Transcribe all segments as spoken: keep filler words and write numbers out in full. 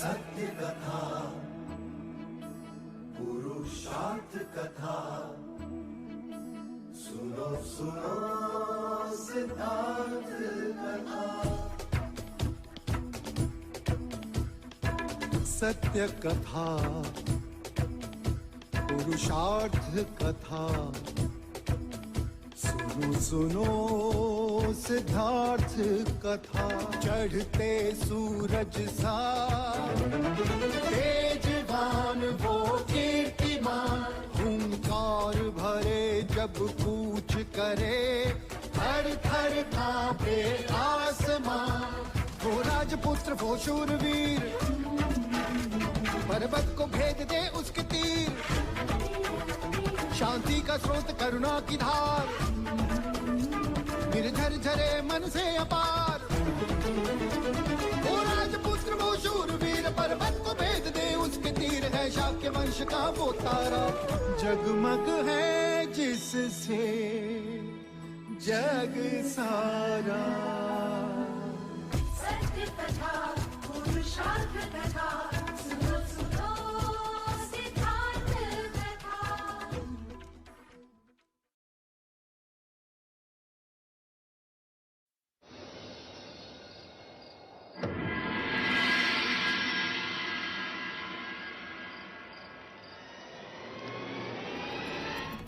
सत्य कथा, पुरुषार्थ कथा, सुनो सुनो सिद्धार्थ कथा। सत्य कथा, पुरुषार्थ कथा, सुनो सुनो सिद्धार्थ कथा। चढ़ते सूरज सा तेजवान वो कीर्तिमान, हुंकार भरे जब कूच करे, थर थर कांपे आसमां। वो राजपुत्र वो शूरवीर, पर्वत को भेद दे उसके तीर, शांति का स्रोत करुणा की धार, निर्झर झरे मन से अपार। वो राजपुत्र वो शूरवीर, पर्वत को भेद दे उसके तीर, है शाक्य वंश का वो तारा, जगमग है जिससे जग सारा। सत्य कथा, पुरुषार्थ कथा, सुनो सुनो सिद्धार्थ कथा।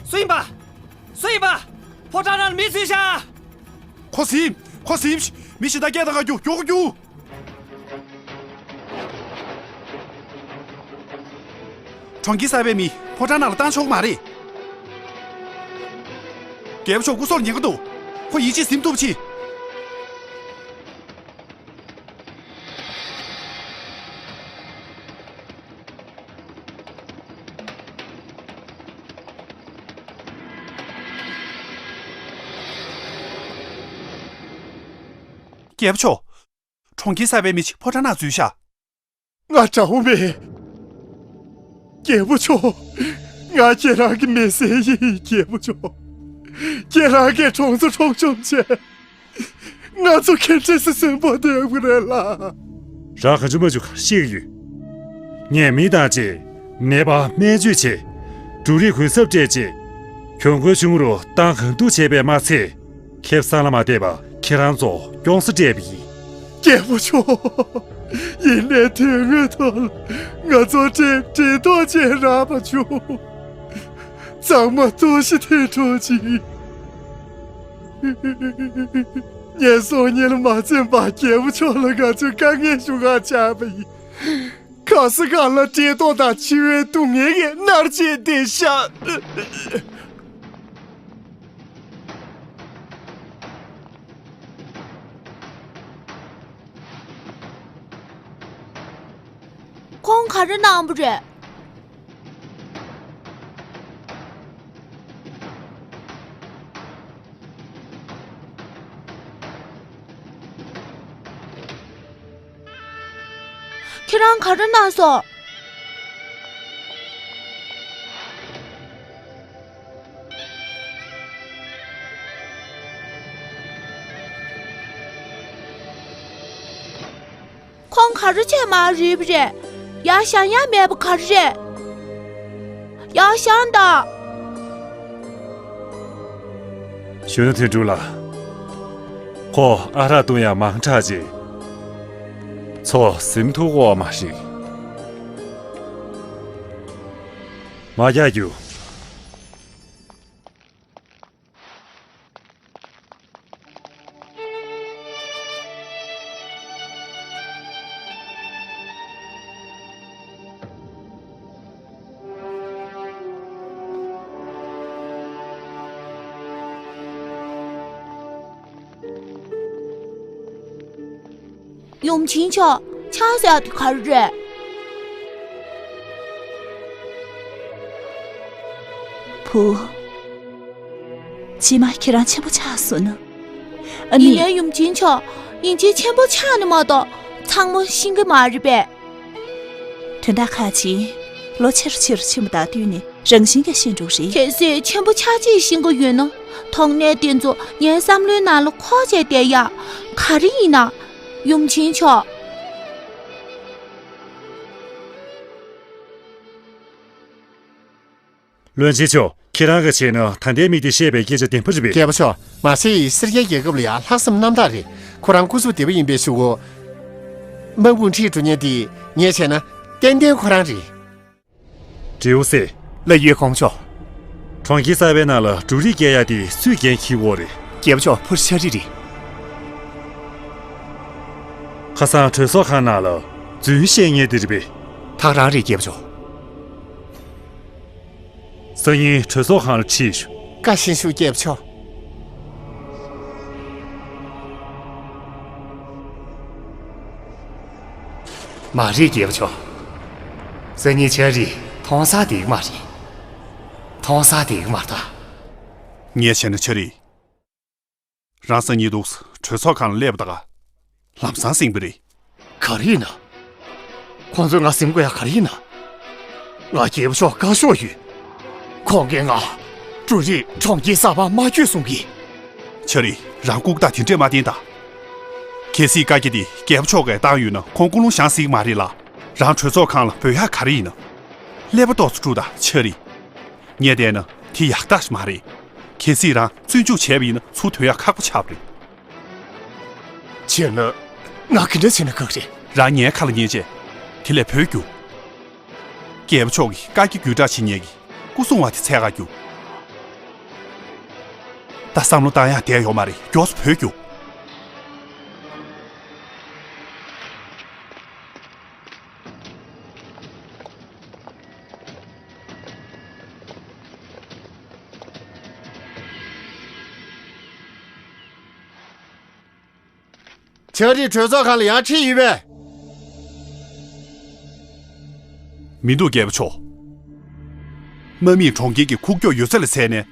སུ་ཡིན་པ། སུ་ཡིན་པ། ཕོ་བྲང་ནང་མི་ཚུད་ཤག་ཁོ་ཟིན། ཁོ་ཟིན། མི་ཞེ་དྲག་སྐད་གཏོང་ག་རྒྱུག་རྒྱུག་རྒྱུག་གྲོང་ཁྱེར་གསར་པའི་མི་ཕོ་བྲང་ནང་ལ་བཏང་ཆོག་གི་མ་རེད། རྒྱལ་པོ་མཆོག་སྐུ་སྲོག་ཉེན་ཁ་འདུག་ཁོ་ཡིད་ཆེས་ཟིན་ཐུབ་ཆེ། རྒྱལ་པོ་མཆོག་གྲོང་ཁྱེར་གསར་པའི་མི་ཞིག་ཕོ་བྲང་ནང་འཛུལ་ཤག་ང་དགྲ་བོ་མེད། རྒྱལ་པོ་མཆོག་ང་ཁྱེད་རང་གི་མི་སེར་ཡིན། རྒྱལ་པོ་མཆོག་ཁྱེད་རང་གིས་གྲོང་ཚོ་འཕྲོག་བཅོམ་བྱས། ང་ཚོ་ཁྱེད་འདྲ་སེ་གསོན་པོ་སྡོད་དགོས་རེད་ལ། རང་ག་ཚོད་མ་བཅུག་ཤེས་ཀྱི་ཡོད། ངས་མི་དང་བཅས་ནད་པ་སྨན་བཅོས་བྱས། འབྲུ་རིགས་གུན་གསབ་སྤྲད་རྗེས། གྱོང་གུན་ཆུང་རུ་བཏང་གང་ཐུབ་བྱས་པས་མ་ཚད། ཁེ་བཟང་ལ་མ་བལྟས་པ་ཁྱེད་རང་ཚོ་སྐྱོང་ས་སྤྲད་པ་ཡིན། རྒྱལ་པོ་མཆོག་ཡིན་ནའི་དོན་དངོས་ཐོག་ལ་ང་ཚོ་འདྲེ་འདྲེ་ཐོག་ཅེས་རག་མ་བྱུང་། ཚང་མ་ལྟོགས་ཤི་ཐལ་འགྲོ་ཅིག་ངན་སོང་ཉིད་ལ་མ་བརྩོན་པར་རྒྱལ་པོ་མཆོག་ལ་ང་ཚོས་དཀའ་ངལ་ཞུ་གར་བཅར་བ་ཡིན། གང་ས་གང་ལ་བཀྲེས་ལྟོགས་དང་འཆི་བའི་སྡུག་བསྔལ་གྱིས་མནར་བྱས་བསྡད་ཤག་ཁོང་ག་རེ་གནང་པ་རེད། ཁྱེད་རང་ག་རེ་གནང་སོང་། ཁོང་ག་རེ་བྱས་མ་རེད་པ་རེད། ཡར་བཞེངས་ཡ་མེད་པ་ག་རེ་རེད། ཡར་བཞེངས་དང་། གཞོན་ནུ་དོན་གྲུབ་ལགས། ཁོ་ཨ་རག་བཏུང་ཡ་མང་དྲགས་རྗེས། ཚོ་ཟིན་ཐུབ་ཀྱི་ཡོད་མ་རེད། མ་རྒྱག་རྒྱུ། ཡུམ་ཆེན་མཆོག་ཕྱག་ཟེར་དེ་ག་རེ་རེད། བུ། རྗེས་མ་ཁྱེད་རང་ཆེན་པོ་ཆགས་སོང་ན། ཨ་ནི། ཡིན་ནའི་ཡུམ་ཆེན་མཆོག་ཡིན་གཅིག་ཆེན་པོ་ཆགས་ནི་མ་གཏོགས་ཚང་མ་ཤེས་ཀྱི་མ་རེད་པས། དོན་དག་ཁག་ཅིག་ལོ་ཆེ་རུ་ཆེ་རུ་ཕྱིན་པ་དང་བསྟུན་ནས་རང་བཞིན་གྱིས་ཤེས་འགྲོ་རེད། གལ་སྲིད་ཆེན་པོ་ཆགས་ཅེས་ཤེས་ཀྱི་ཡོད་ན། དོགས་གནད་དེ་ཚོ་ངའི་བསམ་བློའི་ནང་ལ་འཁོར་བྱས་བསྡད་ཡ། ག་རེ་ཡིན་ན། ཡུམ་ཆེན་མཆོག་བློན་ཆེན་མཆོག་ཁྱེད་རང་གིས་བྱས་ན་ད་ལྟའི་མི་དེས་བཤད་པའི་སྐད་ཆ་བདེན་པ་རེད་པས། རྒྱལ་པོ་མཆོག་མ་ཤེས་ཡིས་སེར་སྐྱའི་རྒྱལ་ཁབ་ལ་ཡང་ལྷག་བསམ་རྣམ་དག་རེད། ཁོ་རང་སྐུ་གཟུགས་བདེ་པོ་ཡིན་པའི་གཞུག་གུ། དམག་དཔུང་ཁྲིད་འགྲོ་མཁན་དེ་ངས་བྱས་ན་ཏན་ཏན་ཁོ་རང་རེད། ཀྲིའུ་སེ། ལགས་ཡོད་གོང་མ་མཆོག་གྲོང་ཁྱེར་གསར་པའི་ནང་ལ་འབྲུ་རིགས་སྐྱེལ་ཡ་དེ་སུས་འགན་འཁྱེར་ཡོད་རེད། རྒྱལ་པོ་མཆོག་ཕུར་ཤ་རི་རེད། ཁ་སང་གྲོས་ཚོགས་ཁང་ནང་ལ་རྫུན་བཤད་མཁན་དེ་རེད་པས། ད་ག་རང་རེད་རྒྱལ་པོ་མཆོག་སང་ཉིན་གྲོས་ཚོགས་ཁང་ལ་ཁྲིད་ཤོག་བཀའ་བཞིན་ཞུ་རྒྱལ་པོ་མཆོག་མ་རེད་རྒྱལ་པོ་མཆོག་སང་ཉིན་ཆ་རི་མཐོང་སར་བསྡད་ཀྱི་མ་རེད། མཐོང་སར་བསྡད་ཀྱི་མ་རེད་ད། ངས་བྱས་ན་ཆ་རི། རང་སང་ཉིན་འདུག་གྲོས་ཚོགས་ཁང་ལ་སླེབས་པ་ད་ག་ལམ་སང་ཟིན་པ་རེད། ག་རེ་ཡིན་ན། ཁོང་ཚོས་ང་ཟིན་དགོས་ཡ་ག་རེ་ཡིན་ན། ང་རྒྱལ་པོ་མཆོག་བཀའ་ཤོག་ཡོད། ཁོང་གིས་ང་འབྲུ་རིགས་གྲོང་ཁྱེར་གསར་པར་མ་བསྐྱོད་གསུང་གི། ཆ་རི། རང་ལྐུགས་རྟགས་དེ་འདྲས་མ་བསྟན་ད། གལ་སྲིད་བཀའ་རྒྱ་དེ་རྒྱལ་པོ་མཆོག་གིས་བཏང་ཡོད་ན་ཁོང་ཀུན་སློང་བཞེངས་སྲིད་ཀྱི་མ་རེད་ལ། རང་གྲོས་ཚོགས་ཁང་ལ་འབོད་ཡ་ག་རེ་ཡིན་ན། ཀླད་པ་ཏོག་ཙམ་དཀྲུགས་ད་ཆ་རི། ངས་བལྟས་ན་དེ་ཡག་རྟགས་ཤིག་མ་རེད། གལ་སྲིད་རང་བཙོན་འཇུག་བྱས་པ་ཡིན་ན་ཚུར་ཐོན་ཡག་ཁག་པོ་ཆགས་པ་རེད། བྱས་ན་ང་ག་འདྲ་བྱས་ན་ཁག་རེད། རང་ངའི་ཁ་ལ་ཉན་བྱས། དེ་ལས་བྲོས་རྒྱུགས། རྒྱལ་པོ་མཆོག་གིས་བཀའ་རྒྱ་བརྒྱུད་བསྒྲགས་བྱེད་མཁན་གྱི་སྐུ་སྲུང་བ་དེ་འཚོལ་ག་རྒྱུགས། ད་བསམ་བློ་བཏང་ཡག་བསྡད་ཡོད་མ་རེད། མགྱོགས་སུ་བྲོས་རྒྱུགས། ཆ་རི་གྲོས་ཚོགས་ཁང་ལ་ཡར་ཁྲིད་ཡོད་པས། མི་འདུག་རྒྱལ་པོ་མཆོག་དམག་མིས་གྲོང་ཁྱེར་གྱི་ཁུག་ཀྱོག་ཡོད་ཚད་ལ་བརྩིས་ནས།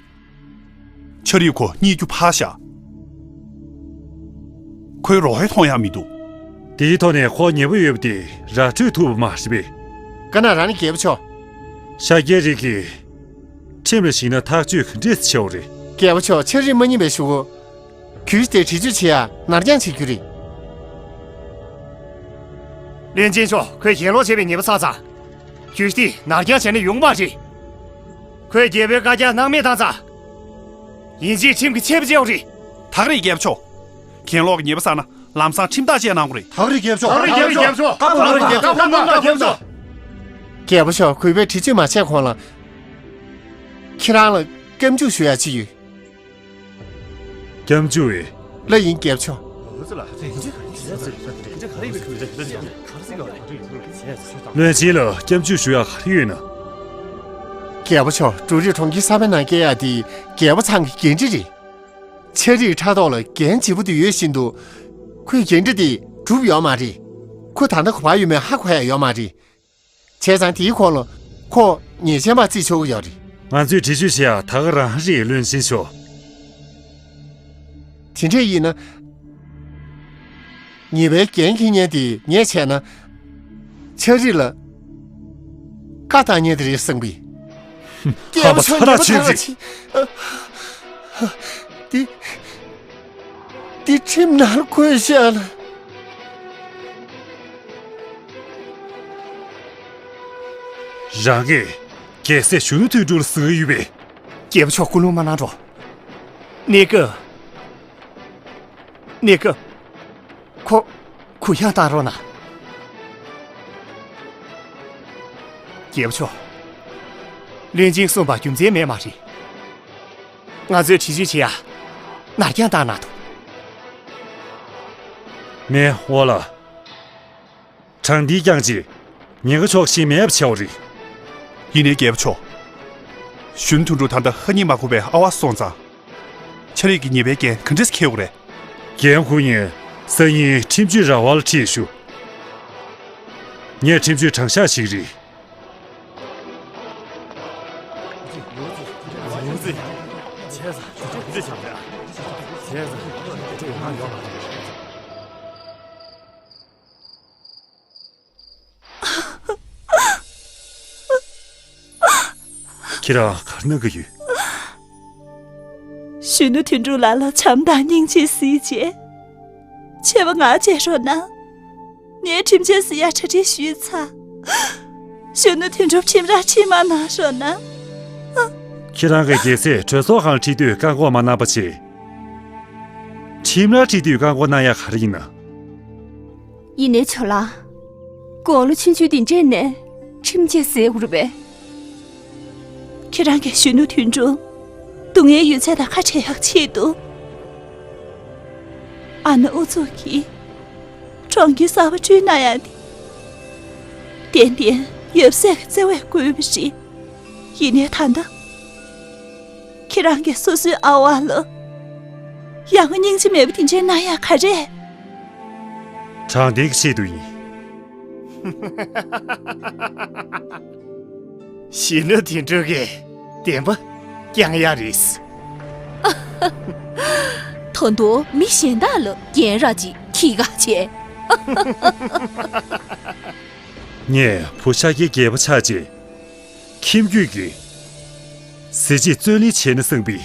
ཆ་རི་ཁོ་རྙེད་རྒྱུ་ཕར་བཞག་ཁོའི་རོ་ཧེ་མཐོང་ཡག་མི་འདུག་དེའི་ཐོག་ནས་ཁོ་ཉེ་པོ་ཡོད་པ་དེ་ར་སྤྲོད་ཐུབ་པ་མ་རེད་པས། ག་ན་རང་ནི་རྒྱལ་པོ་མཆོག་ཤཱཀྱའི་རིགས་ཀྱིས་ཁྲིམས་ལ་གཞིགས་ན་ཐག་གཅོད་ག་འདྲས་བྱེད་འོ་རེད། རྒྱལ་པོ་མཆོག་ཆ་རི་མ་རྙེད་པའི་གཞུག་གུ། གྱོད་གཞི་དེ་འདྲི་གཅོད་བྱེད་ཡ་ནར་འགྱངས་བྱེད་རྒྱུ་རེད། བློན་ཆེན་མཆོག་ཁོས་གྱེན་ལོག་བྱས་པའི་ཉེས་པ་བསགས་ཙང་། གྱོད་གཞི་དེ་ནར་འགྱངས་བྱས་ན་ཡོང་མ་རེད། ཁོས་རྒྱལ་པོའི་བཀའ་རྒྱ་སྣང་མེད་བཏང་ཙང་། ཡིན་གཅིག་ཁྲིམས་ཀྱི་ཆད་པ་བཅད་དགོས་རེད། ད་ག་རེད་རྒྱལ་པོ་མཆོག་གྱེན་ལོག་གི་ཉེས་པ་བསགས་ན་ལམ་སང་ཁྲིམས་ཐག་བཅད་གནང་དགོས་རེད། ད་ག་རེད་རྒྱལ་པོ་མཆོག་ད་ག་རེད་རྒྱལ་པོ་མཆོག་ད་ག་རེད་རྒྱལ་པོ་མཆོག་རྒྱལ་པོ་མཆོག་རྒྱལ་པོ་མཆོག་གུས་པས་འདྲི་གཅོད་མ་བྱས་གོང་ལ། ཁྱེད་རང་ལ་སྐྱབས་འཇུག་ཞུ་ཡ་ཅིག་ཡོད། སྐྱབས་འཇུག་ཨེ། ལགས་ཡིན་རྒྱལ་པོ་མཆོག་བློན་ཆེན་ལ་སྐྱབས་འཇུག་ཞུ་ཡ་ག་རེ་ཡོད་ན། རྒྱལ་པོ་མཆོག་འབྲུ་རིགས་གྲོང་ཁྱེར་གསར་པའི་ནང་སྐྱེལ་ཡ་དེ་རྒྱལ་པོ་ཚང་གི་འགན་འཁྲི་རེད། ཆ་རིའི་ཕྲག་ཐོག་ལ་འགན་ལྗིད་པོ་དེ་ཡོད་བཞིན་དུ། ཁོས་འགན་འཁྲི་དེ་བསྒྲུབས་ཡོད་མ་རེད། ཁོ་ད་ལྟ་ག་པར་ཡོད་མེད་ཧ་གོ་ཡ་ཡོད་མ་རེད། བྱས་ཙང་དེའི་སྐོར་ལ་ཁོ་ཉེས་ཅན་པ་བརྩི་ཆོག་གི་ཡོད་རེད། ང་ཚོས་འདྲི་གཅོད་བྱེད་ཡ་ད་ག་རང་རེད་བློན་ཆེན་མཆོག་དེ་འདྲས་ཡིན་ན། ཉེས་པའི་འགན་འཁྱེར་མཁན་དེ་ངས་བྱས་ན། ཆ་རི་ལ་བཀའ་བཏང་མཁན་དེ་རེད་བསམ་གི། ཧ་པ་ཚ་ཐག་ཆོད་ཅིག་འདི། འདི་ཁྲིམས་ནང་འཁོད་བཞག་ལ། རང་གིས་རྒྱལ་སྲས་གཞོན་ནུ་དོན་གྲུབ་ལ་གཟིགས་ཡོད་པས། རྒྱལ་པོ་མཆོག་སྐུ་རླུང་མ་གནང་རོགས། གནས་སྐབས། གནས་སྐབས། ཁོ། གུ་ཡངས་བཏང་རོགས་གནང་། རྒྱལ་པོ་མཆོག་བློན་ཆེན་གསུངས་པ་རྒྱུ་མཚན་མེད་མ་རེད། ང་ཚོས་འདྲི་གཅོད་བྱེད་ཡ། ནར་འགྱངས་བཏང་གནང་འདུག་མེ་ཨོ་ལ། གྲངས་འདིའི་རྐྱང་རྗེས། ཉེན་ཁ་ཕྱོགས་ཤིག་མེད་པ་བྱའོ་རེད། ཡིན་ནའི་རྒྱལ་པོ་མཆོག་གཞོན་དོན་གྲུབ་ད་ལྟ་ཧ་ཉིད་མ་གོ་བའི་ཨ་བ་སོང་ཙང་། ཆ་རིག་གི་ཉེས་པའི་འགན་ག་འདྲས་འཁྱེར་དགོས་རེད། འགན་འཁུར་མཁན་སང་ཉིན་ཁྲིམས་གཅོད་ར་བ་ལ་ཁྲིད་ཞུ། ངས་ཁྲིམས་གཅོད་དྲང་གཞག་ཞིག་རེད། ཁྱེད་རང་ག་རེ་གནང་གི་ཡོད། གཞོན་ནུ་དོན་གྲུབ་ལགས་ལ་བྱམས་དང་སྙིང་རྗེ་གཟིགས་རྗེས། ཆེ་བ་ང་བྱེད་རོགས་གནང་། ངས་ཁྲིམས་ཆད་ཟེར་ཡ་གྲ་སྒྲིག་ཞུས་ཚར། གཞོན་ནུ་དོན་གྲུབ་ཁྲིམས་རར་ཁྲིད་མ་གནང་རོགས་གནང་། ཁྱེད་རང་གི་རྒྱལ་སྲས་གྲོས་ཚོགས་ཁང་ཁྲིད་དུས་བཀག་འགོག་མ་གནང་པ་བྱས། ཁྲིམས་ར་ཁྲིད་དུས་བཀག་འགོག་གནང་ཡ་ག་རེ་ཡིན་ན། ཡིན་ནའི་ཇོ་ལགས། དགུང་ལོ་ཆུང་ཆུང་འདི་འདྲས་ནས་ཁྲིམས་བཅད་ཟེར་དགོས་རེད་པས། ཁྱེད་རང་གི་གཞོན་ནུ་དོན་གྲུབ་སྡུག་བསྔལ་ཡོད་ཚད་དང་ཁ་བྲལ་ཡག་ཆེད་དུ། ཨ་ནེ་ཨུ་ཚུགས་ཀྱིས་གྲོང་ཁྱེར་གསར་པ་བསྐྲུན་གནང་ཡག་འདི། ཏན་ཏན་ཡབ་སྲས་ཀྱི་བརྩེ་བས་བསྐུལ་བ་རེད། ཡིན་ནའི་ད་ལྟ། ཁྱེད་རང་གིས་སོ་སོའི་ཨ་ཝ་ལ་ཡང་སྙིང་རྗེ་མེད་པ་དེ་འདྲའི་གནང་ཡག་ག་རེ། དྲང་བདེན་གྱི་ཆེད་དུ་ཡིན། གཞོན་ནུ་དོན་གྲུབ་ཀྱིས་བདེན་པ་བསྐྱང་ཡག་རེད། ད་དུང་མི་གཞན་དག་ལ་རྒན་ར་ཅིག་ཁྱི་ག་བྱས། ངས་བུ་ཤཱཀྱའི་རྒྱལ་པོ་ཆགས་རྗེས། ཁྱིམ་རྒྱུད་ཀྱི་གཟི་བརྗིད་བརྩོན་ལེན་བྱས་ན་བསམ་པའི།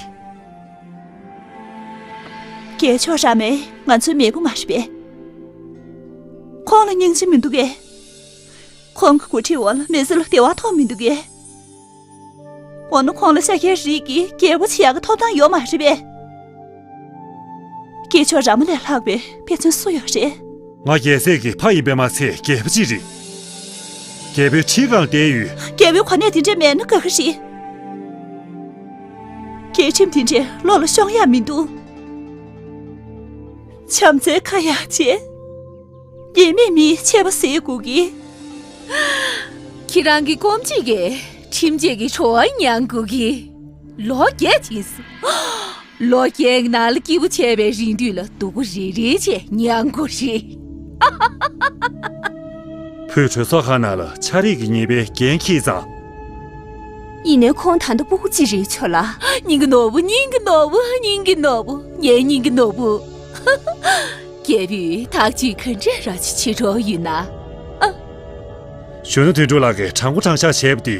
རྒྱལ་མཆོག་ར་མའི་ང་ཚོའི་མེས་པོ་མ་རེད་པས། ཁོང་ལ་སྙིང་རྗེ་མི་འདུག་གས། ཁོང་གི་འགོ་ཁྲིད་འོག་ལ་མི་ཚེ་ལ་བདེ་བ་ཐོབ་མི་འདུག་གས། འོ་ན་ཁོང་ལ་ཤཱཀྱའི་རིགས་ཀྱི་རྒྱལ་པོ་བྱེད་ཡག་གི་ཐོབ་ཐང་ཡོད་མ་རེད་པས། རྒྱལ་མཆོག་ར་མ་ལས་ལྷག་པའི་དཔེ་མཚོན་སུ་ཡོད་རེད། ང་རྒྱལ་སྲས་ཀྱི་ཕ་ཡིན་པས་མ་ཚད་རྒྱལ་པོ་གཅིག་རེད། རྒྱལ་པོའི་ཁྲི་སྒང་བསྡད་ཡོད། རྒྱལ་པོའི་གོ་གནས་དེ་འདྲས་མེད་ན་དགའ་གི་རེད། རྒྱལ་ཁྲིམས་དེ་འདྲས་བློ་ལ་ཤོང་ཡག་མི་འདུག་བྱམས་བརྩེའི་ཁ་ཡག་བྱས། ཉེས་མེད་མིའི་ཆད་པ་སེལ་དགོས་ཀྱི། ཁྱེད་རང་གི་སྐོམ་གཅིག་གིས་ཁྲིམས་ཆད་ཀྱི་བྲོ་བ་མྱང་དགོས་ཀྱི། ལོ་བརྒྱད་ཕྱིན་སོང་། ལོ་བརྒྱད་ཀྱི་ནང་ལ་སྐྱིད་པོ་བྱས་པའི་རིང་དུས་ལ་སྡུག་པོ་རེ་རེ་བྱས་མྱང་དགོས་རེད། བུས་གྲོས་ཚོགས་ཁང་ནང་ལ་ཆ་རིག་གི་ཉེས་པའི་འགན་འཁྱེར་ཙང་། ཡིན་ནའི་ཁོང་ད་ལྟ་སྤུ་གུ་གཅིག་རེད་ཆོག་ལ། སྙིང་གི་ནོར་བུ། སྙིང་གི་ནོར་བུ། སྙིང་གི་ནོར་བུ། ངའི་སྙིང་གི་ནོར་བུ། རྒྱལ་པོས་ཐག་གཅོད་ག་འདྲས་ར་ཅིག་བྱེད་འགྲོ་ཡོད་ན། ཨ། གཞོན་ནུ་དོན་གྲུབ་ལགས་ཀྱིས་དྲང་པོ་དྲང་བཞག་བྱས་པ་དེ།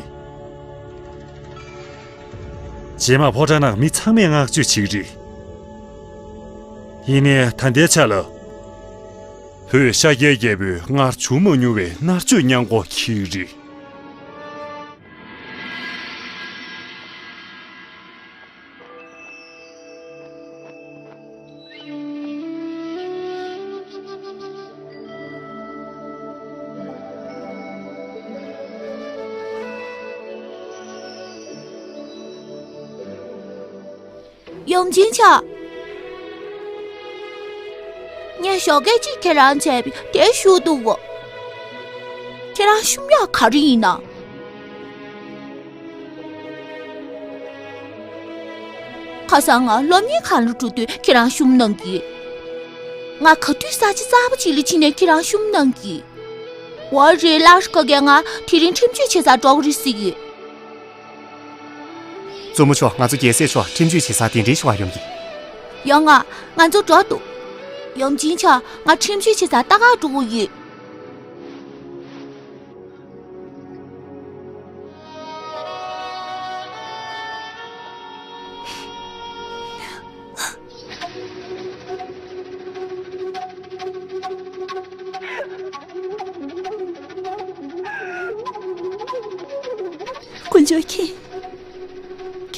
རྗེས་མ་ཕོ་བྲང་ནང་མི་ཚང་མས་བསྔགས་བརྗོད་བྱེད་ཀྱི་རེད། ཡིན་ནའི་ད་ལྟའི་ཆ་ལ། བོད་ཤཱཀྱའི་རྒྱལ་པོས་སྔར་བྱུང་མ་མྱོང་བའི་མནར་གཅོད་མྱངས་པོ་འཁྱེར་གྱི་རེད། ཡུམ་ཆེན་ཆ། ངས་ཞོགས་ཀས་གཅིག་ཁྱེད་རང་བྱས་པའི་དེ་ཞུ་འདུག་གོ། ཁྱེད་རང་བཤུམ་ཡག་ག་རེ་ཡིན་ན། ཁ་སང་ང་སློབ་གཉེར་ཁང་ལ་འགྲོ་དུས་ཁྱེད་རང་བཤུམ་གནང་གི། ང་ག་དུས་ས་ཆ་གསར་པ་ཅིག་ལ་ཕྱིན་ནས་ཁྱེད་རང་བཤུམ་གནང་གི། འོ་རེད། ལར་ཁ་གས་ང་དེ་རིང་ཁྲིམས་གཅོད་བྱེད་སར་འགྲོ་གི་རེད་ཟེར་གི། གཙོ་མོ་མཆོག་ང་ཚོ་རྒྱལ་སྲས་མཆོག་ཁྲིམས་གཅོད་བྱེད་སར་གདན་འདྲེན་ཞུ་བར་ཡོང་གི། ཡོང་ང་། ང་ཚོ་འགྲོ་འདུག་ཡུམ་ཆེན་ཆ། ང་ཁྲིམས་གཅོད་བྱེད་སར་ལྟ་ག་འགྲོ་གི་ཡོད། དཀོན་མཆོག་མཁྱེན།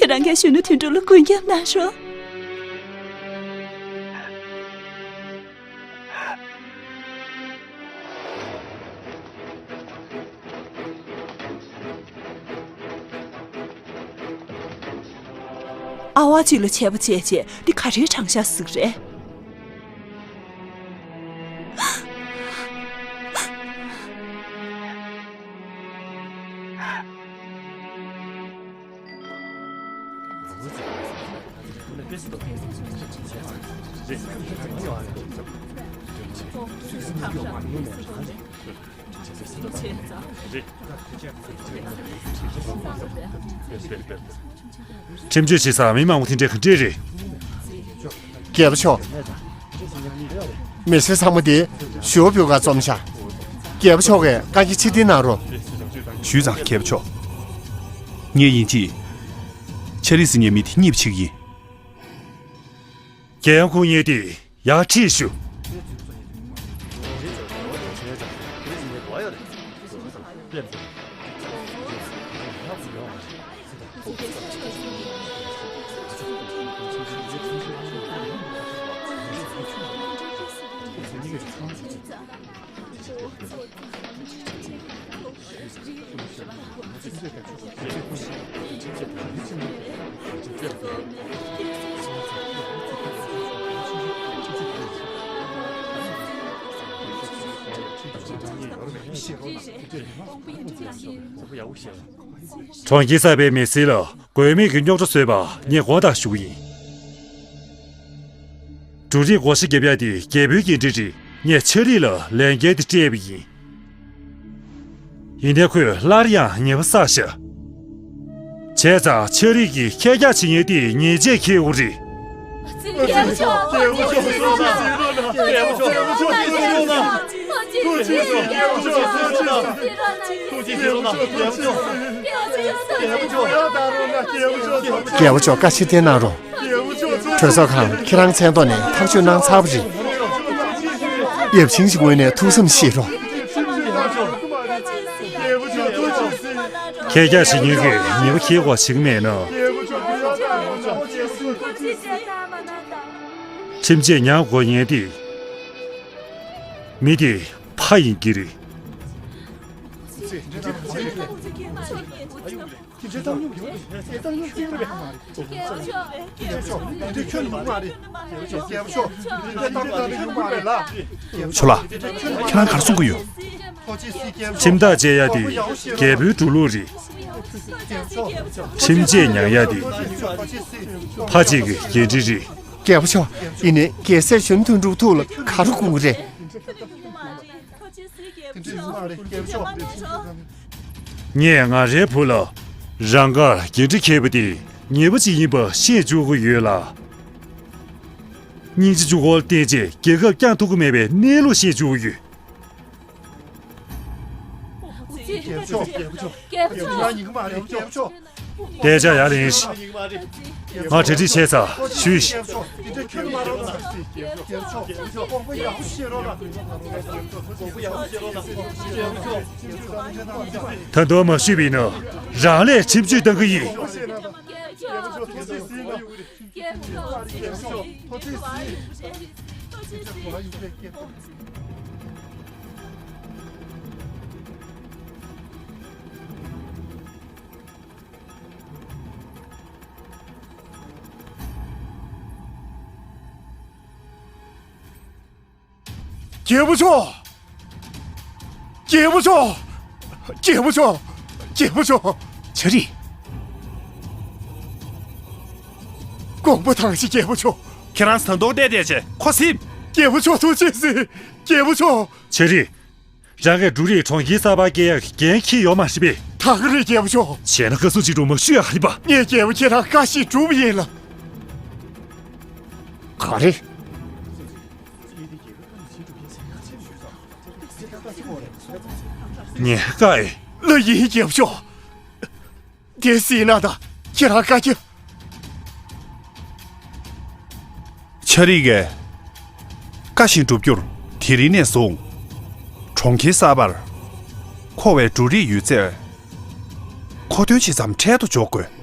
ཁྱེད་རང་གིས་གཞོན་ནུ་དོན་གྲུབ་ལ་མགོན་སྐྱབས་གནང་རོགས། ཨ་ཝ་གཅིག་ལ་ཆད་པ་བཅད་བྱས་འདི་ག་རེའི་དྲང་བཞག་ཟིག་རེད། ཁྲིམས་གཅོད་བྱེད་སར་མི་མང་པོ་དེ་འདྲ་ག་འདྲས་རེད། རྒྱལ་པོ་མཆོག་མི་སེར་ཚང་མ་དེ་ཞུ་བ་ཕུལ་ག་འཛོམས་ཤག་རྒྱལ་པོ་མཆོག་གིས་བཀའ་འགྱུར་ཕྱིར་འཐེན་གནང་རོགས། ཞུས་ཙང་རྒྱལ་པོ་མཆོག་ངས་ཡིན་གཅིག་ཆ་རིག་ཟེར་མཁན་མི་དེ་རྙེད་པ་བྱེད་ཀྱི་ཡིན། རྒྱལ་ཡོངས་ཁུངས་སྙན་དེ་ཡར་ཁྲིད་ཞུ། ཁྱེད་རང་ཚོ་ལ་ཡོད་རེད། ཁྱེད་རང་ཚོ་ལ་ཡོད་རེད། གྲོང་ཁྱེར་གསར་པའི་མི་སེར་ལ་དགོས་མེད་ཀྱི་རྙོག་དྲ་བཟོས་པར་ངས་དགོངས་དག་ཞུ་གི་ཡིན། འབྲུ་རིགས་བགོ་བཤའ་རྒྱབ་ཡ་དེ་རྒྱལ་པོའི་འགན་འཁྲི་རེད། ངས་ཆ་རིག་ལ་ལས་འགན་དེ་སྤྲད་པ་ཡིན། ཡིན་ནའི་ཁོས་སླར་ཡང་ཉེས་པ་བསགས་ཤག་བྱས་ཙང་ཆ་རིག་གིས་ཁྱེད་རྒྱག་བྱེད་མཁན་དེ་ཉེས་ཆད་འཁྱེར་དགོས་རེད། རྒྱལ་པོ་མཆོག་བཀའ་ཕྱིར་བསྟན་གནང་རོགས། གྲོས་ཚོགས་ཁང་ཁྱེད་རང་མཚན་ཐོག་ནས་ཐག་གཅོད་གནང་ཚར་བ་རེད། ཡབ་ཆེན་གྱི་ངོས་ནས་ཐུགས་བསམ་བཞེས་རོགས། ཁྱེད་རྒྱག་བྱེད་མཁན་གྱིས་ཉེས་པ་འཁྱེར་དགོས་བྱེད་ཀྱི་མེད་ན། ཁྲིམས་ཆད་མྱངས་དགོས་མཁན་དེ་མི་དེ་ཕ་ཡིན་གྱི་རེད། ཆོ་ལགས། ཁྱེད་རང་ག་རེ་གསུང་གི་ཡོད། ཁྲིམས་ཐག་བཅད་ཡ་དེ་རྒྱལ་པོའི་འགྲོ་ལུགས་རེད། ཁྲིམས་ཆད་མྱངས་ཡ་དེ་ཕ་གཅིག་གི་འགན་འཁྲི་རེད། རྒྱལ་པོ་མཆོག་ཡིན་ནའི་རྒྱལ་སྲས་གཞོན་ནུ་དོན་གྲུབ་ཐུགས་ལ་ག་རེ་དགོངས་ཀྱི་རེད། ངས་ང་རའི་བུ་ལ་རང་དགར་འགན་འཁྲི་འཁྱེར་བ་དེ་ཉེས་པ་ཅིག་ཡིན་པ་ཤེས་བཅུག་གི་ཡོད་ལ། སྙིང་རྗེ་བཅུག་གོ་བརྟེན་བྱས་རྒྱལ་ཁབ་བསྐྱངས་ཐུབ་ཀྱི་མེད་པའི་གནས་ལུགས་ཤེས་བཅུག་གི་ཡོད། རྒྱལ་པོ་མཆོག་རྒྱལ་པོ་མཆོག་རྒྱལ་པོ་མཆོག་ང་ཡིན་གྱི་མ་རེད། རྒྱལ་པོ་མཆོག་དེ་ཅག་ཡར་ལེན་ཤིག་ང་གྲ་སྒྲིག་བྱས་ཚར། ཞུས་ཤིག་ད་དུང་མ་ཞུས་པ་ཡིན་ན་རང་ལས་ཁྲིམས་གཅོད་གཏང་གི་ཡིན། རྒྱལ་པོ་མཆོག་རྒྱལ་པོ་མཆོག་རྒྱལ་པོ་མཆོག་རྒྱལ་པོ་མཆོག་ཆ་རིག་དགོངས་པ་དང་ཞིག་རྒྱལ་པོ་མཆོག་ཁྱེད་རང་ད་དུང་བལྟས་བསྡད་བྱས་ཁོ་སིམ། རྒྱལ་པོ་མཆོག་ཐུགས་རྗེ་གཟིགས། རྒྱལ་པོ་མཆོག་ཆ་རིག་རང་གིས་འབྲུ་རིགས་གྲོང་ཁྱེར་གསར་པར་སྐྱེལ་ཡག་གི་འགན་འཁྱེར་ཡོད་མ་རེད་པས། ད་ག་རེད་རྒྱལ་པོ་མཆོག་བྱས་ན་བཀའ་ཟུར་གཅིག་སྒྲུང་མ་ཞུ་ཡག་རེད་པ། ངས་རྒྱལ་པོ་ཁྱེད་རང་བཀའ་ཞིག་སྒྲུབ་ཡིན་ལ། ག་རེ། ངས་བཀའ་ཨེ། ལགས་ཡིན་རྒྱལ་པོ་མཆོག་དེ་སྲིད་ན་ད་ཁྱེད་རང་བཀའ་རྒྱ། ཆ་རིག་གིས་བཀའ་བཞིན་བསྒྲུབ་རྒྱུར་དེ་རིང་ནས་བཟུང་གྲོང་ཁྱེར་གསར་པར་མཁོ་བའི་འབྲུ་རིགས་ཡོད་ཚད་མཁོ་འདོན་ཇི་ཙམ་འཕྲལ་དུ་འཇོག་དགོས།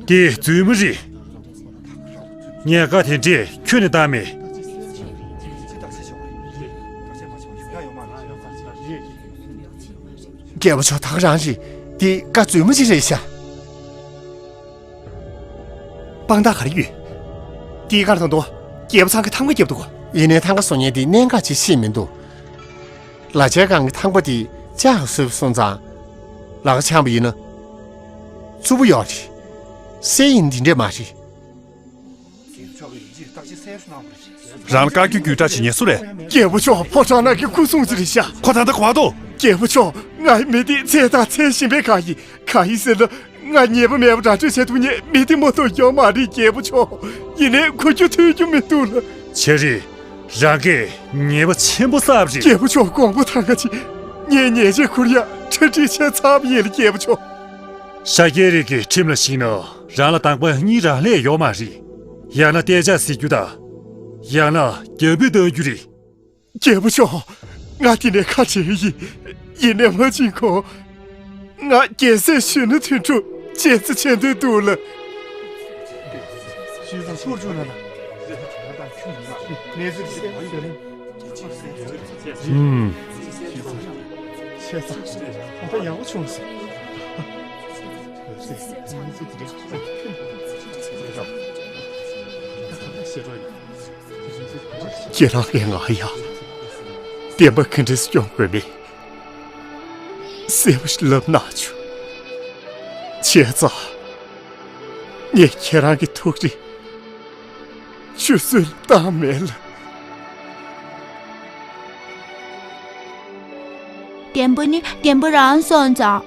དེ་རྫུན་མ་རེད། ངས་བཀའ་དེ་འདྲས་ཁྱོན་ནས་བཏང་མེད། རྒྱལ་པོ་མཆོག་ད་ག་རང་རེད། འདི་བཀའ་རྫུན་མ་ཅིག་རེད་ཤག་དཔང་རྟགས་ག་རེ་ཡོད། འདིའི་ཁར་ད་དུང་རྒྱལ་པོ་ཚང་གི་ཐང་ག་བརྒྱབ་འདུག་ཡིན་ནའི་ཐང་ག་བཟོ་མཁན་དེ་གནད་འགག་ཅིག་ཤེས་མི་འདུག་ལ་ཆའི་སྒང་གི་ཐང་པ་དེ་ལྕགས་བཟོས་པ་སོང་ཙང་། ལག་ཆགས་པ་ཡིན་ན། རྩུབ་པོ་ཡོད་རེད། གསེར་ཡིན་འདི་འདྲས་མ་རེད། རང་ལ་བཀའ་བཀྱོན་རྒྱུགས་སྤྲད་བྱེད་མཁན་སུ་རེད། རྒྱལ་པོ་མཆོག་ཕོ་བྲང་ནང་གི་སྐུ་སྲུང་ཅིག་རེད་ཤག་ཁོ་ད་ལྟ་ག་པར་འདུག་རྒྱལ་པོ་མཆོག་ང་མི་དེ་འཚོལ་དང་འཚོལ་བཞིན་པའི་ག་ཡིན། ག་ཡིན་ཟེར་ན། ང་ཉེས་པ་མེད་པ་ར་སྤྲོད་བྱེད་ཐུབ་མཁན་མི་དེ་མ་གཏོགས་ཡོད་མ་རེད་རྒྱལ་པོ་མཆོག་ཡིན་ནའི་གོ་རྒྱུ་ཐོས་རྒྱུ་མི་འདུག་ལ། ཆ་རིག་རང་གིས་ཉེས་པ་ཆེན་པོ་བསགས་པ་རེད། རྒྱལ་པོ་མཆོག་དགོངས་པ་དྲན་གྱིས། ངས་ཉེས་ཆད་འཁུར་ཡག་གྲ་སྒྲིག་བྱས་ཚར་བ་ཡིན་ལ་རྒྱལ་པོ་མཆོག་ཤཱཀྱའི་རིགས་ཀྱི་ཁྲིམས་ལ་གཞིགས་ན་རང་ལ་དང་པ་གཉིས་རང་ལས་ཡོད་མ་རེད། ཡང་ན་གཏན་འཇགས་བཟོ་རྒྱུ་དང་། ཡང་ན་རྒྱལ་པོས་གཏང་རྒྱུ་རེད། རྒྱལ་པོ་མཆོག་ང་འདི་ནས་ཁ་བྲལ་ཡིན། ཡིན་ནའི་མ་བྱིན་གོང་། ང་རྒྱལ་སྲས་གཞོན་ནུ་དོན་གྲུབ་མཇལ་རྩིས་བྱེད་འདོད་འདུག་ལ། ཁྱེད་ཚོ་ཚུར་བཅུག་ན་ན། གནས་ཚུལ་གསལ་པོ་ཡོད་རེད། ཧུམ། ཁྱེད་ཚོ་ད་ཡག་པོ་བྱུང་སོང་། ཁྱེད་རང་གིས་ང་ཡ། བདེན་པ་ག་འདྲས་སྐྱོང་དགོས་མིན། གསལ་པོ་ཞིག་ལབ་གནང་བྱུང་། བྱས་ཙང་། ངས་ཁྱེད་རང་གི་ཐུགས་རེ་ཆུད་ཟོས་བཏང་མེད་ལ། བདེན་པ་ནི་བདེན་པ་རང་སོང་ཙང་།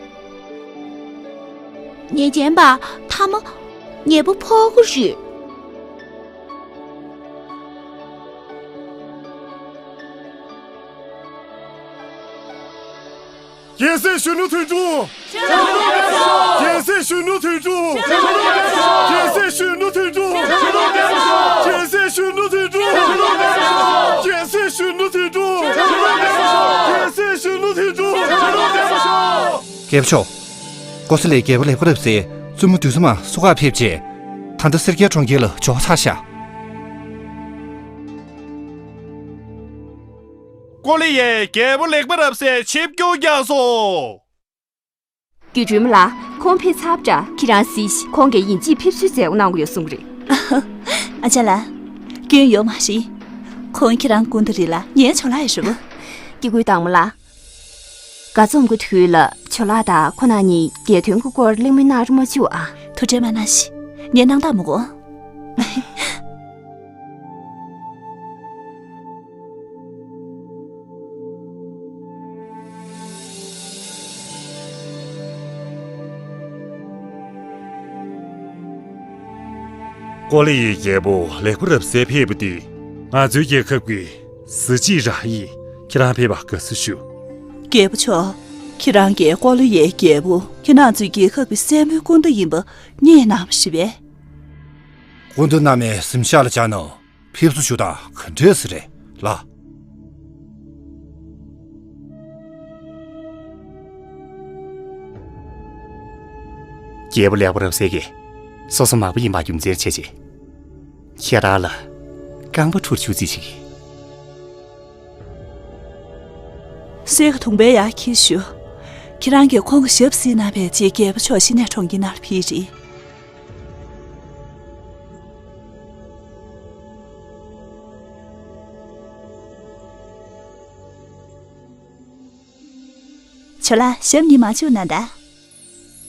ཉེས་ཅན་པ་ཐ་མ་ཉེ་པོ་ཕོག་གི་རེད། རྒྱལ་སྲས་གཞོན་ནུ་དོན་གྲུབ། རྒྱལ་སྲས་གཞོན་ནུ་དོན་གྲུབ། རྒྱལ་སྲས་གཞོན་ནུ་དོན་གྲུབ། རྒྱལ་སྲས་གཞོན་ནུ་དོན་གྲུབ། རྒྱལ་སྲས་གཞོན་ནུ་དོན་གྲུབ། རྒྱལ་སྲས་གཞོན་ནུ་དོན་གྲུབ། རྒྱལ་སྲས་གཞོན་ནུ་དོན་གྲུབ། རྒྱལ་སྲས་གཞོན་ནུ་དོན་གྲུབ། རྒྱལ་སྲས་གཞོན་ནུ་དོན་གྲུབ། རྒྱལ་པོ་མཆོག། ཀོ་ས་ལའི་རྒྱལ་པོ་ལེགས་པ་རབ་གསལ་བཙུན་མོ་བདུད་མོ་མ་སོ་ཁ་ཕེབས་རྗེས། ད་ལྟ་སེར་སྐྱའི་གྲོང་ཁྱེར་ལ་འབྱོར་ཚར་ཤག། ཀོ་ལི་ཡའི་རྒྱལ་པོ་ལེགས་པ་རབ་གསལ་ཆིབས་བསྒྱུར་བསྐྱངས་སོང་། རྒྱུ་འཕྲུལ་མ་ལགས། ཁོང་ཕེབས་ཚར་བ་འདྲ། ཁྱེད་རང་གཟིགས་ཤིག། ཁོང་གིས་ཡིན་གཅིག་ཕེབས་བསུའི་མཛད་སྒོ་གནང་གི་ཡོད་གསུངས་རེད། ཨ་ཅག་ལགས། སྐྱོན་ཡོད་མ་རེད། ཁོང་ཁྱེད་རང་སྐུ་མདུན་རེད་ལ་ངའི་ཇོ་ལགས་ཡིན་རེད་བ། སྐྱེ་དགུའི་བདག་མོ་ལགས། དགའ་འཛོམས་ཀྱི་དུས་ལ་ཇོ་ལགས་དང་ཁོ་ན་གཉིས་རྒྱལ་དོན་གྱི་སྐོར་གླེང་མོལ་གནང་རོགས་མ་བྱུང་ཨ། ཐུགས་ཁྲལ་མ་གནང་ཞིག། ངས་གནང་སྟངས་མི་གོ། ཀོ་ལི་ཡའི་རྒྱལ་པོ་ལེགས་པ་རབ་གསལ་ཕེབས་པ་འདི་ང་ཚོའི་རྒྱལ་ཁབ་ཀྱི་གཟི་བརྗིད་རང་ཡིན། ཁྱེད་རང་ཕེབས་པར་དགའ་བསུ་ཞུ། རྒྱལ་པོ་མཆོག། ཁྱེད་རང་གིས་ཀོ་ལི་ཡའི་རྒྱལ་པོ་ཁྱེད་རང་ཚོའི་རྒྱལ་ཁབ་ཀྱི་སྲས་མོའི་སྐུ་ཟླ་ཡིན་པ་རྙེད་གནང་བ་རེད་པས། སྐུ་མདུན་རྣམས་ནས་གཟིམ་ཤག་ལ་བཅར་ན་ཕེབས་བསུ་ཞུ་སྟངས་ག་འདྲས་སེ་རེད་ལགས། རྒྱལ་པོ་ལེགས་པ་རབ་གསལ་གྱིས་སོ་སོ་མག་པ་ཡིན་པ་རྒྱུ་མཚན་བྱས་རྗེས། ཁྱེད་རང་ལ་རྐང་པ་འཁྲུར་ཆུག་རྩིས་ཤིག། གསེར་གྱི་དུང་པའི་ཡར་འཁྱེར་ཞུ། ཁྱེད་རང་གིས་ཁོང་གི་ཞབས་བསིལ་གནང་བའི་རྗེས་རྒྱལ་པོ་མཆོག་གཞི་ནས་གྲོང་ཁྱེར་ནང་ལ་ཕེབས་རེད། ཇོ་ལགས་ཞབས་གཉིས་མ་བཅུག་ན་ད།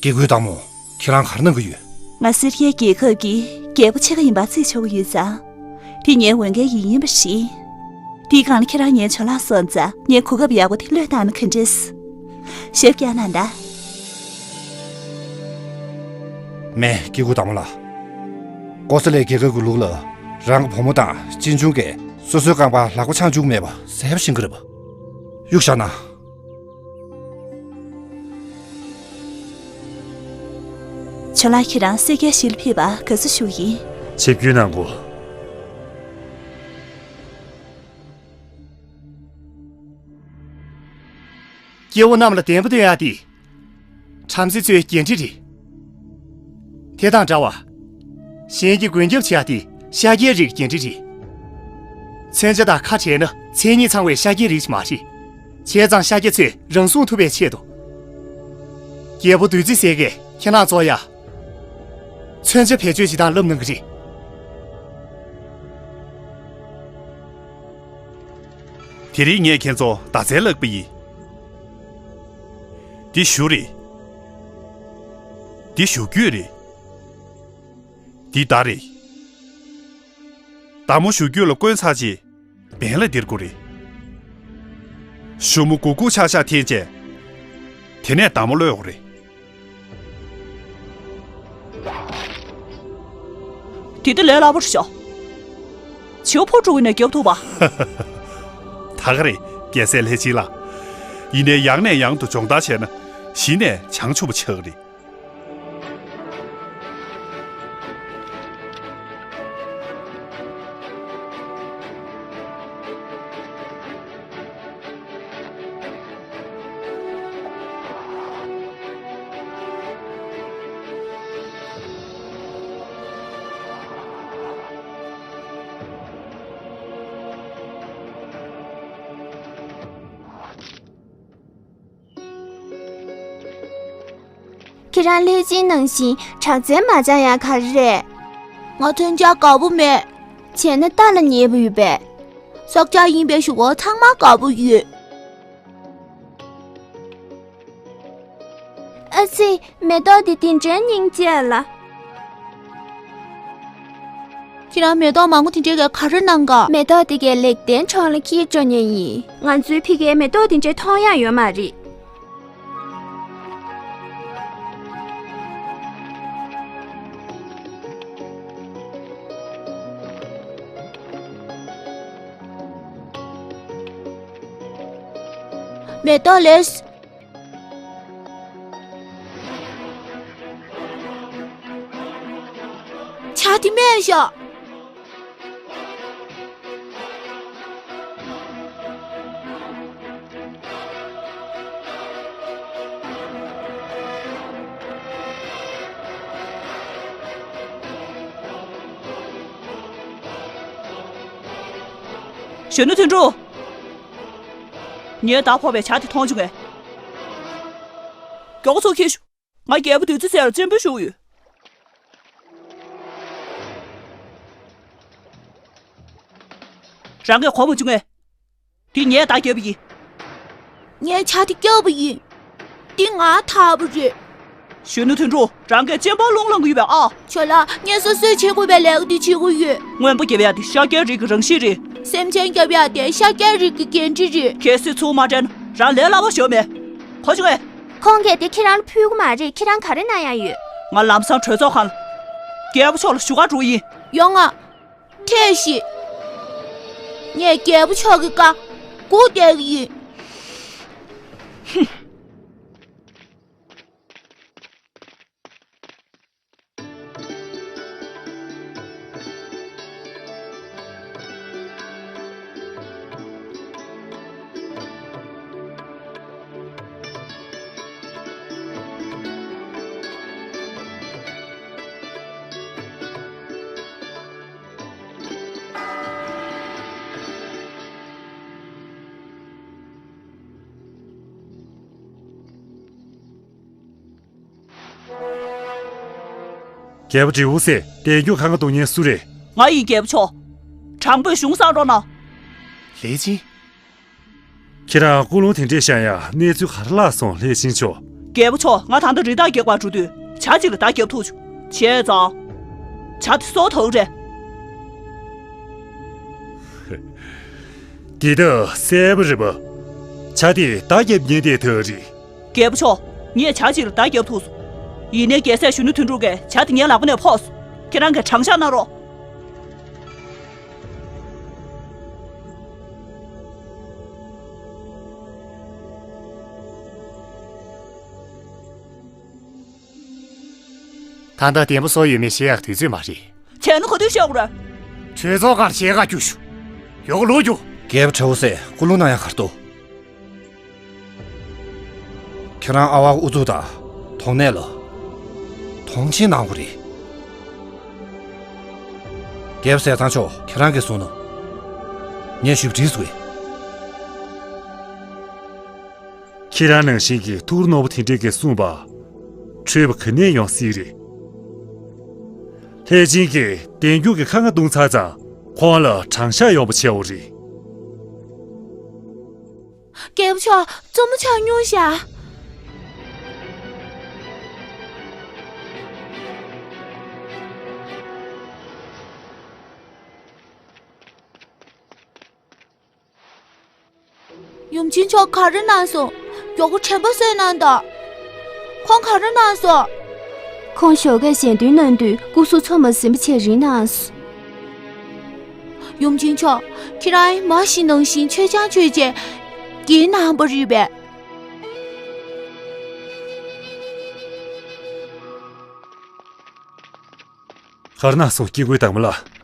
སྐྱེ་དགུའི་བདག་མོ། ཁྱེད་རང་ག་རེ་གནང་གི་ཡོད། ང་སེར་སྐྱའི་རྒྱལ་ཁབ་ཀྱི་རྒྱལ་པོ་ཆེ་ཁག་ཡིན་པ་རྩིས་ཆོག་གི་ཡོད་ཙང་། དེ་ངའི་འོས་འགན་ཡིན་ཡིན་པ་རེད། དེའི་སྒང་ལ་ཁྱེད་རང་ངའི་ཇོ་ལགས་སོང་ཙང་ངས་གོ་སྐབས་ཡག་པོ་དེ་བློས་བཏང་ན་ག་འདྲས། ཞབས་བཀྱག་གནང་ད། མེད་སྐྱེ་དགུའི་བདག་མོ་ལགས། ཀོ་ས་ལའི་རྒྱལ་ཁབ་ཀྱི་ལུགས་ལ་རང་གི་བུ་མོ་དང་གཅེན་གཅུང་གིས་སོ་སོའི་རྐང་པར་ལག་པ་འཆང་བཅུག་མེད་པ་གསལ་པོ་ཤེས་ཀྱི་རེད་པ། གཡུག་བཞག་ན། ཇོ་ལགས་ཁྱེད་རང་སེར་སྐྱའི་གཞིས་ལ་ཕེབས་པར་དགའ་བསུ་ཞུ་ཡིན། ཆིབས་བསྒྱུར་གནང་དགོས། སྐྱེ་བོ་རྣམས་ལ་བདེན་པ་སྟོན་ཡག་དེ། བྲམ་ཟེ་ཚོའི་འགན་འཁྲི་རེད། དེ་དང་འདྲ་བར། གཞན་གྱི་མགོན་སྐྱབས་བྱེད་ཡག་དེ་ཤཱཀྱའི་རིགས་འགན་འཁྲི་རེད། མཚོན་ཆ་དང་ཁ་བྲལ་ན་མཚན་ཉིད་ཚང་བའི་ཤཱཀྱའི་རིགས་ཤིག་མ་རེད། བྱས་ཙང་ཤཱཀྱ་ཚོས་རང་སྲུང་ཐུབ་པའི་ཆེད་དུ། རྒྱལ་པོ་བདུད་རྩི་ཟེར་གས་ཁྱེད་རང་ཚོ་ཡ། མཚོན་ཆ་བེད་སྤྱོད་བྱེད་སྟངས་བསླབ་གནང་གི་རེད། དེ་རིང་ངས་ཁྱེད་ཚོ་མདའ་རྩལ་བསླབ་པ་ཡིན། འདི་གཞུ་རེད། འདི་གཞུ་རྒྱུད་རེད། འདི་མདའ་རེད། མདའ་མོ་གཞུ་རྒྱུད་ལ་བསྐོན་ཚར་རྗེས་འབེན་ལ་ལྡིར་དགོས་རེད། གཞུ་མོ་གུག་གུག་ཆག་ཆག་འཐེན་རྗེས། དེ་ནས་མདའ་མོ་གློད་དགོས་རེད། དེ་འདྲ་ལས་སླ་པོ་རེད་ཤག། བྱིའུ་ཕོ་བྲུ་བ་ནས་རྒྱབ་ཐུབ་པ། ད་ག་རེད་རྒྱལ་སྲས་ལྷས་བྱིན་ལགས། ཡིན་ནའི་ཡང་ནས་ཡང་དུ་སྦྱོང་བརྡར་བྱས་ན་གཞི་ནས་བྱང་ཆུབ་པ་ཆགས་ཀྱི་རེད། ཁྱེད་རང་ལྷས་སྦྱིན་ནང་བཞིན་གྲགས་ཅན་མ་སྦྱང་ཡག་ག་རེ་རེད། ང་མཚོན་ཆ་དགའ་པོ་མེད། བྱས་ན་རྟ་ལ་ཉེས་པོ་ཡོད་པས། སྲོག་ཆགས་ཡིན་པའི་ཞུ་བ་ཚང་མ་དགའ་པོ་ཡོད། ཨ་ཙི། མེ་ཏོག་དེ་དེ་འདྲའི་སྙིང་རྗེ་ལ། ཁྱེད་རང་མེ་ཏོག་མང་པོ་དེ་འདྲའི་ག་རེ་གནང་ག་མེ་ཏོག་དེ་གའི་ལེགས་ལྡན་གྲོང་ལ་འཁྱེར་འགྲོ་མཁན་ཡིན། ང་ཚོའི་ཕ་གིར་མེ་ཏོག་དེ་འདྲའི་མཐོང་ཡག་ཡོད་མ་རེད། མེ་ཏོག་ལེགས། ཇ་དེ་སྨྲས་ཤག་གཞོན་ནུ་དོན་གྲུབ། ངས་ད་ཕོ་བའི་ཇ་དེ་མཐོང་བྱུང་ངས། མགྱོགས་ཚུར་འཁྱེར་ཤོག་ང་རྒྱལ་པོ་བདུད་རྩི་ཟེར་ལ་གཅེན་པོ་ཞུ་ཡོད། རང་གིས་གོ་མ་བྱུང་ངས། འདི་ངས་བདག་བརྒྱབ་པ་ཡིན། ངས་ཇ་དེ་བརྒྱབ་པ་ཡིན། འདི་ང་འཐག་པ་རེད། གཞོན་ནུ་དོན་གྲུབ། རང་གིས་གཅེན་པོ་རླུང་ལངས་ཀྱི་ཡོད་པས་ཨ། ཇོ་ལགས། ངས་སོ་སོས་བྱེད་དགོས་པའི་ལས་ཀ་འདི་བྱེད་ཀྱི་ཡོད། རྔོན་པ་རྒྱབ་ཡག་དེ་ཤཱཀྱའི་རིགས་ཀྱི་རང་གཤིས་རེད། སེམས་ཅན་རྒྱབ་ཡག་དེ་ཤཱཀྱའི་རིགས་ཀྱི་འགན་འཁྲི་རེད། གལ་སྲིད་ཚུར་མ་སྤྲད་ན་རང་ལས་སླ་པོ་ཞིག་མེད། གོ་བྱུང་ངས། ཁོང་གིས་དེ་ཁྱེད་རང་ལ་ཕུལ་གྱི་མ་རེད། ཁྱེད་རང་ག་རེ་གནང་ཡག་ཡོད། ང་ལམ་སང་གྲོས་ཚོགས་ཁང་ལ་རྒྱལ་པོ་མཆོག་ལ་ཞུ་གར་འགྲོ་གི་ཡིན། ཡོང་ང་། ཐབས་ཤིག་ངས་རྒྱལ་པོ་མཆོག་གི་བཀའ་སྒུག་བསྡད་ཀྱི་ཡིན། རྒྱལ་པོ་དྲིའུ་སེ། བདེ་མགྱོགས་ཁ་ང་གཏོང་མཁན་སུ་རེད། ང་ཡིན་རྒྱལ་པོ་མཆོག་དྲང་པོས་གཞུང་བསྲང་རོགས་གནང་། ལེགས་ཅིང་། ཁྱེད་རང་ཀུན་སློང་དེ་འདྲས་བཤད་ཡ་གནས་ཚུལ་ག་རེ་ལྷག་སོང་ལྷས་སྦྱིན་མཆོག་རྒྱལ་པོ་མཆོག་ང་ད་ལྟ་རི་དྭགས་རྒྱག་པར་འགྲོ་དུས་ཇ་གཅིག་ལ་མདའ་བརྒྱབ་ཐུབ་བྱུང་། བྱས་ཙང་། ཇ་དེ་གསོག་ཐུབ་རེད། འདི་ད་གསལ་པོ་རེད་པ། ཇ་དེ་མདའ་རྒྱབ་ཉེན་དེ་ཐག་རེད། རྒྱལ་པོ་མཆོག་ངས་ཇ་གཅིག་ལ་མདའ་བརྒྱབ་ཐུབ་སོང་། ཡིན་ནའི་རྒྱལ་སྲས་གཞོན་ནུ་དོན་གྲུབ་ཀྱིས་ཇ་དེ་ངའི་ལག་པ་ནས་ཕོག་སོང་། ཁྱེད་རང་གིས་དྲང་བཞག་གནང་རོགས། ད་ལྟ་བདེ་པོ་བཟོ་ཡོད་མེད་ཤེས་ཡག་དུས་ཚོད་མ་རེད། བྱས་ན་ག་དུས་བཤད་དགོས་རེད། གྲོས་ཚོགས་ཁང་ལ་ཞལ་ཁ་བསྐྱུར་ཤོག་ཡོག་ལོག་རྒྱུ། རྒྱལ་པོ་དྲིའུ་སེ་སྐུ་རླུང་གནང་ཡག་ག་རེ་འདུག་ཁྱེད་རང་ཨ་ཝའི་ཨུ་ཚུགས་དང་དོགས་གནས་ལ་མཐོང་ཆེན་གནང་དགོས་རེད། རྒྱལ་པོ་ཟས་གཙང་མཆོག་ཁྱེད་རང་གིས་གསུངས་ནོ། ངས་ཞུ་བྲིས་སུ་བས། ཁྱེད་རང་ནང་བཞིན་གྱི་ཐུགས་རྣོ་པོ་དེ་འདྲས་ཀྱིས་གསུངས་པ། འཕྲོས་པ་ག་ནས་ཡོང་སྲིད་རེད། ལྷས་སྦྱིན་གྱིས་བདེ་མགྱོགས་ཀྱི་ཁ་ང་བརྡུངས་ཚར་ཙང་ཁོང་ལ་དྲང་བཞག་ཡོང་པ་བྱས་འོ་རེད། རྒྱལ་པོ་མཆོག་བཙུན་མོ་ཆགས་མྱོང་ཤག་ཡུམ་ཆེན་མཆོག་ག་རེ་གནང་སོང་། མགྱོགས་པོ་དྲན་པ་གསོས་གནང་དང་། ཁོང་ག་རེ་གནང་སོང་། ཁོང་ཞོགས་ཀས་ཞལ་འདོན་གནང་དུས་སྐུ་གཟུགས་ཚོར་མ་ཟིན་པ་བྱས་རིལ་གནང་སོང་། ཡུམ་ཆེན་མཆོག་ཁྱེད་རང་མ་གཞི་ནང་བཞིན་ཆོས་ཆང་མཆོད་བྱས་འགྱེལ་གནང་པ་རེད་པས། ག་རེ་གནང་སོང་སྐྱེ་དགུའི་བདག་མོ་ལགས།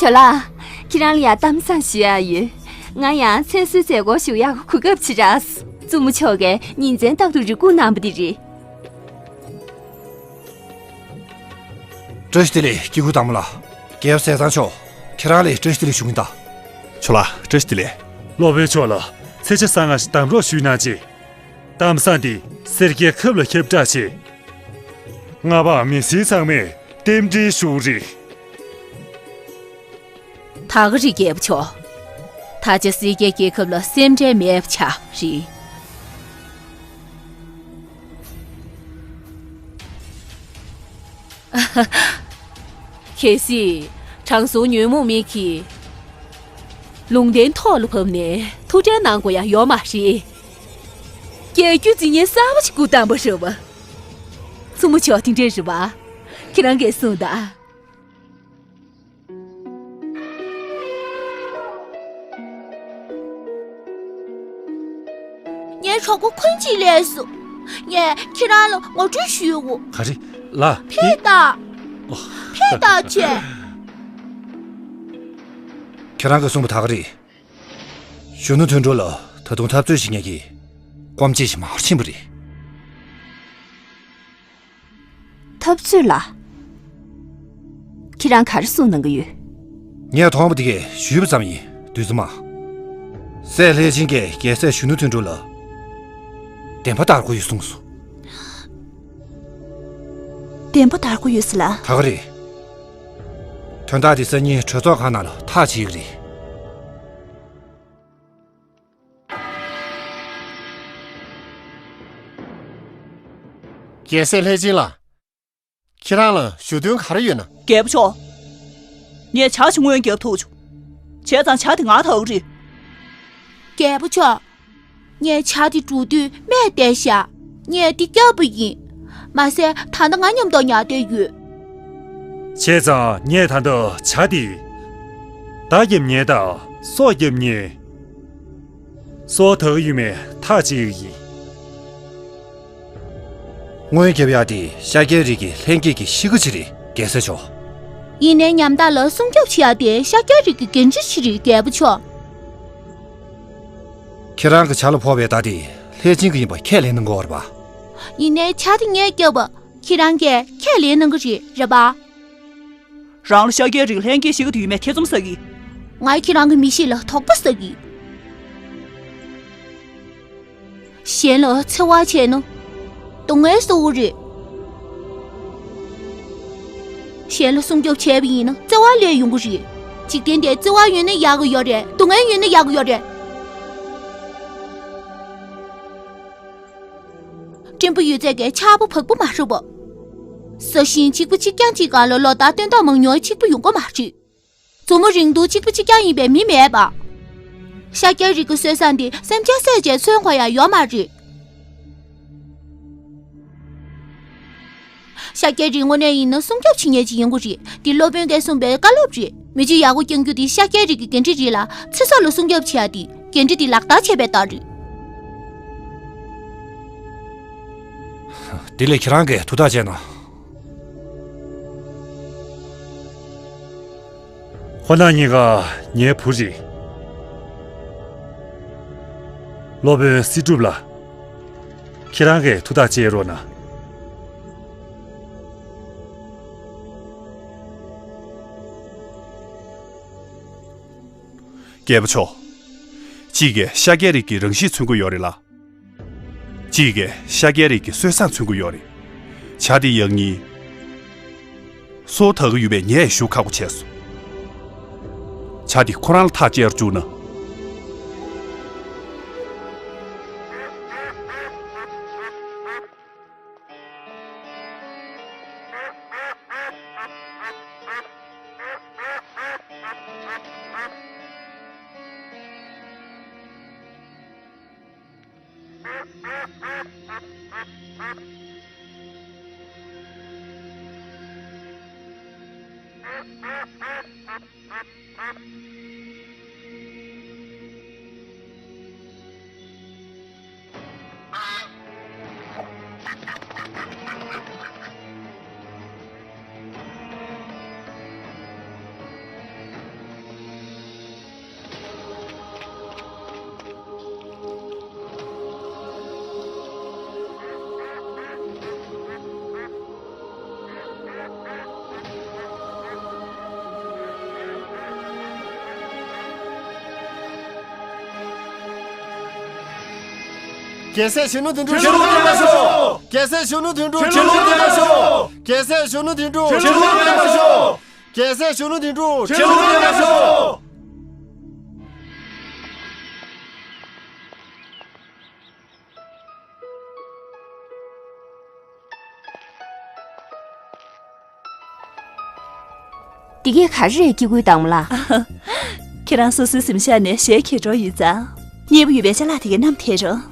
ཇོ་ལགས། ཁྱེད་རང་ལ་ཡང་གཏམ་བཟང་ཞུ་ཡག་ཡོད། ང་ཡང་མཚན་གསོལ་མཛད་སྒོ་ཞུ་ཡག་གི་གོ་སྐབས་ཅིག་རག་སོང་། བཙུན་མོ་མཆོག་གིས་ཉིན་མཚན་རྟག་ཏུ་རེ་སྒུག་གནང་བ་འདི་རེད། བཀྲ་ཤིས་བདེ་ལེགས་སྐྱེ་དགུའི་བདག་མོ་ལགས། རྒྱལ་པོ་ཟས་གཙང་མཆོག་ཁྱེད་རང་ལ་བཀྲ་ཤིས་བདེ་ལེགས་ཞུ་གིན་གདའ། ཇོ་ལགས་བཀྲ་ཤིས་བདེ་ལེགས། སློབ་དཔོན་མཆོག་ལ་ཚེས་བཅུ་གསང་སྔགས་ཤིག་གདམ་རོགས་ཞུས་གནང་རྗེས། གདམས་ས་འདི་སེར་སྐྱའི་ཁབ་ལ་ཁྱབ་བསྒྲགས་བྱས། སྔ་པ་མི་སེར་ཚང་མས་རྟེན་འབྲེལ་ཞུ་རིགས། ད་ག་རེད་རྒྱལ་པོ་མཆོག་ད་ཆ་སེར་སྐྱའི་རྒྱལ་ཁབ་ལ་སེམས་ཁྲལ་མེད་པ་ཆགས་རེད། གལ་སྲིད་དྲང་སྲོང་ཉོན་མོངས་མི་གིས་ལུང་བསྟན་ཐོག་ལ་བབས་ནས་ཐུགས་ཁྲལ་གནང་དགོས་ཡ་ཡོད་མ་རེད། རྒྱལ་རྒྱུད་འཛིན་མཁན་གསར་པ་ཞིག་སྐུ་བལྟམས་པ་རེད་བ། བཙུན་མོ་མཆོག་དེ་འདྲས་རེད་བ། ཁྱེད་རང་གིས་གསུངས་དང་། ངའི་གྲོགས་པོ་ཁོང་ཅིག་སླེབས་སོང་། ངས་ཁྱེད་རང་ལ་ངོ་སྤྲོད་ཞུའོ། ག་རེ། ལ། ཕེབས་དང་། ཕེབས་དང་བྱས། ཁྱེད་རང་གིས་གསུངས་པ་ད་ག་རེད། གཞོན་ནུ་དོན་གྲུབ་ལ་ད་དུང་འཐབ་རྩོད་བྱེད་མཁན་གྱི་སྐོམ་ཆས་ཤིག་མར་ཕྱིན་པ་རེད། འཐབ་རྩོད་ལ། ཁྱེད་རང་ག་རེ་གསུངས་གནང་གི་ཡོད། ངས་མཐོང་བ་དེ་གས་ཞུས་པ་ཙམ་ཡིན། བདུད་རྩི་མ། སྲས་ལྷས་བྱིན་གྱིས་རྒྱལ་སྲས་གཞོན་ནུ་དོན་གྲུབ་ལ་བདེན་པ་དར་གོ་ཡོད་གསུངས་སོང་། བདེན་པ་དར་གོ་ཡོད་ཟེར་ལ། ད་ག་རེད། དོན་དག་དེ་སང་ཉིན་གྲོས་ཚོགས་ཁང་ནང་ལ་ཐག་བཅད་ཀྱི་རེད། རྒྱལ་སྲས་ལྷས་བྱིན་ལགས། ཁྱེད་རང་ལ་ཞུ་དོན་ག་རེ་ཡོད་ན། རྒྱལ་པོ་མཆོག་ངས་ཇ་ཞིག་སྔོན་བརྒྱབ་ཐུབ་བྱུང་། བྱས་ཙང་ཇ་དེ་ང་འཐུང་གི་རེད། རྒྱལ་པོ་མཆོག་ངས་ཇ་དེ་འཐུང་དུས་སྨྲས་བསྡད་ཤག་ངས་དེ་བརྒྱབ་པ་ཡིན། མ་ཟད་ད་ལྟ་ང་མཉམ་དུ་ཉལ་བསྡད་ཡོད། བྱས་ཙང་ངས་ད་ལྟ་ཇ་དེ་མདའ་རྒྱབ་ཉན་དང་སོ་རྒྱབ་ཉན། སོ་ད་ག་ཡུལ་མས་ཐག་བཅད་ཡོད་ཡིན། སྔོན་རྒྱབ་ཡག་དེ་ཤཱཀྱའི་རིགས་ཀྱི་ལྷན་སྐྱེས་ཀྱི་གཤིས་ཀ་ཅིག་རེད། རྒྱལ་སྲས་མཆོག་ཡིན་ནའི་ཉམ་ཐག་ལ་སྲུང་སྐྱོབ་བྱེད་ཡག་དེ་ཤཱཀྱའི་རིགས་ཀྱི་འགན་འཁྲི་ཞིག་རེད། རྒྱལ་པོ་མཆོག་ཁྱེད་རང་གི་ཇ་ལ་ཕོག་པའི་མདའ་དེ་ལྷས་བྱིན་གྱི་ཡིན་པ་ཁས་ལེན་གནང་གི་ཡོད་རེད་པ། ཡིན་ནའི་ཇ་དེ་ངས་བརྒྱབ་པ་ཁྱེད་རང་གིས་ཁས་ལེན་གནང་གི་རེད། རེད་པ། རང་ལ་ཤཱཀྱའི་རིགས་ལྷན་སྐྱེས་ཤིག་གི་དུས་མེད་ཐེ་ཚོམ་ཟ་གི། ང་ཁྱེད་རང་གི་མི་གཤིས་ལ་དོགས་པ་ཟ་གི། གཞན་ལ་འཚེ་བ་བྱས་ན་སྡུག་བསྔལ་གསོག་གི་རེད། གཞན་ལ་སྲུང་སྐྱོབ་བྱས་པ་ཡིན་ན་བརྩེ་བ་སླེབས་ཡོང་གི་རེད། འཇིག་རྟེན་འདིར་བརྩེ་བ་ཡོད་ན་ཡག་གི་ཡོད་རེད། སྡུག་བསྔལ་ཡོད་ན་ཡག་གི་ཡོད་རེད། སྲིན་པོ་ཡོད་ཚད་ཀྱི་ཆར་པ་བབས་པ་མ་རེད་པ། ས་ཞིང་གཅིག་པ་གཅིག་རྐྱང་གཅིག་སྒང་ལ་ལོ་ལྟར་སྟོན་ཐོག་མང་ཉུང་གཅིག་པ་ཡོང་གི་མ་རེད། མཛོ་མོ་རིང་ཐུང་གཅིག་པ་གཅིག་རྐྱང་ཡིན་པའི་མི་མེད་པ། ཤཱཀྱའི་རིགས་ཀྱི་སྲོལ་བཟང་འདི་སེམས་ཅན་སུས་ཀྱང་མཚོན་དགོས་ཡ་ཡོད་མ་རེད། ཤཱཀྱའི་རིགས་དངོས་གནས་ཡིན་ན་སྲུང་སྐྱོབ་བྱེད་མཁན་ཅིག་ཡིན་དགོས་རེད། འདི་སློབ་དཔོན་གྱིས་གསུངས་པའི་བཀའ་སློབ་རེད། མི་ཚེ་ཡག་པོ་བསྐྱང་རྒྱུ་དེ་ཤཱཀྱའི་རིགས་ཀྱི་འགན་འཁྲི་རེད་ལ། ཚེ་སྲོག་ལ་སྲུང་སྐྱོབ་བྱེད་ཡ་དེ་འགན་འཁྲི་དེ་ལག་བསྟར་བྱས་པའི་རྟགས་རེད། དེ་ལས་ཁྱེད་རང་གིས་ཐུགས་ཐག་བཅད་ན། ཁོང་རྣམ་གཉིས་ཀ་ངའི་བུ་རེད། སློབ་དཔོན་སྲིད་སྒྲུབ་ལགས། ཁྱེད་རང་གིས་ཐུགས་ཐག་བཅད་རོགས་གནང་། རྒྱལ་པོ་མཆོག་གཅིག་གིས་ཤཱཀྱའི་རིགས་ཀྱི་རང་གཤིས་མཚོན་གྱི་ཡོད་རེད་ལ། གཅིག་གིས་ཤཱཀྱའི་རིགས་ཀྱི་སྲོལ་བཟང་མཚོན་གྱི་ཡོད་རེད། ཇ་དེ་ཡག་ཉེས། སོ་ད་ག་ཡུལ་པས་ངས་ཞུ་ཁག་པོ་བྱས་སོང་། ཇ་དེ་ཁོ་རང་ལ་ཐག་བཅད་རུ་བཅུག་ན། རྒྱལ་སྲས་གཞོན་ནུ་དོན་གྲུབ་ཁྱེད་ལུང་བསྟན་པར་ཤོག་རྒྱལ་སྲས་གཞོན་ནུ་དོན་གྲུབ་ཁྱེད་ལུང་བསྟན་པར་ཤོག་རྒྱལ་སྲས་གཞོན་ནུ་དོན་གྲུབ་ཁྱེད་ལུང་བསྟན་པར་ཤོག་རྒྱལ་སྲས་གཞོན་ནུ་དོན་གྲུབ་ཁྱེད་ལུང་བསྟན་པར་ཤོག་འདི་གས་ག་རེ་རེད། སྐྱེ་དགུའི་བདག་མོ་ལགས། ཁྱེད་རང་སོ་སོའི་གཟིམ་ཤག་ནས་གཞས་གྱེར་འགྲོ་ཡིན་ཙང་། མཉེས་པོ་ཡོད་པའི་ཅ་ལག་དེ་གས་བསྣམས་ཐད་རོགས།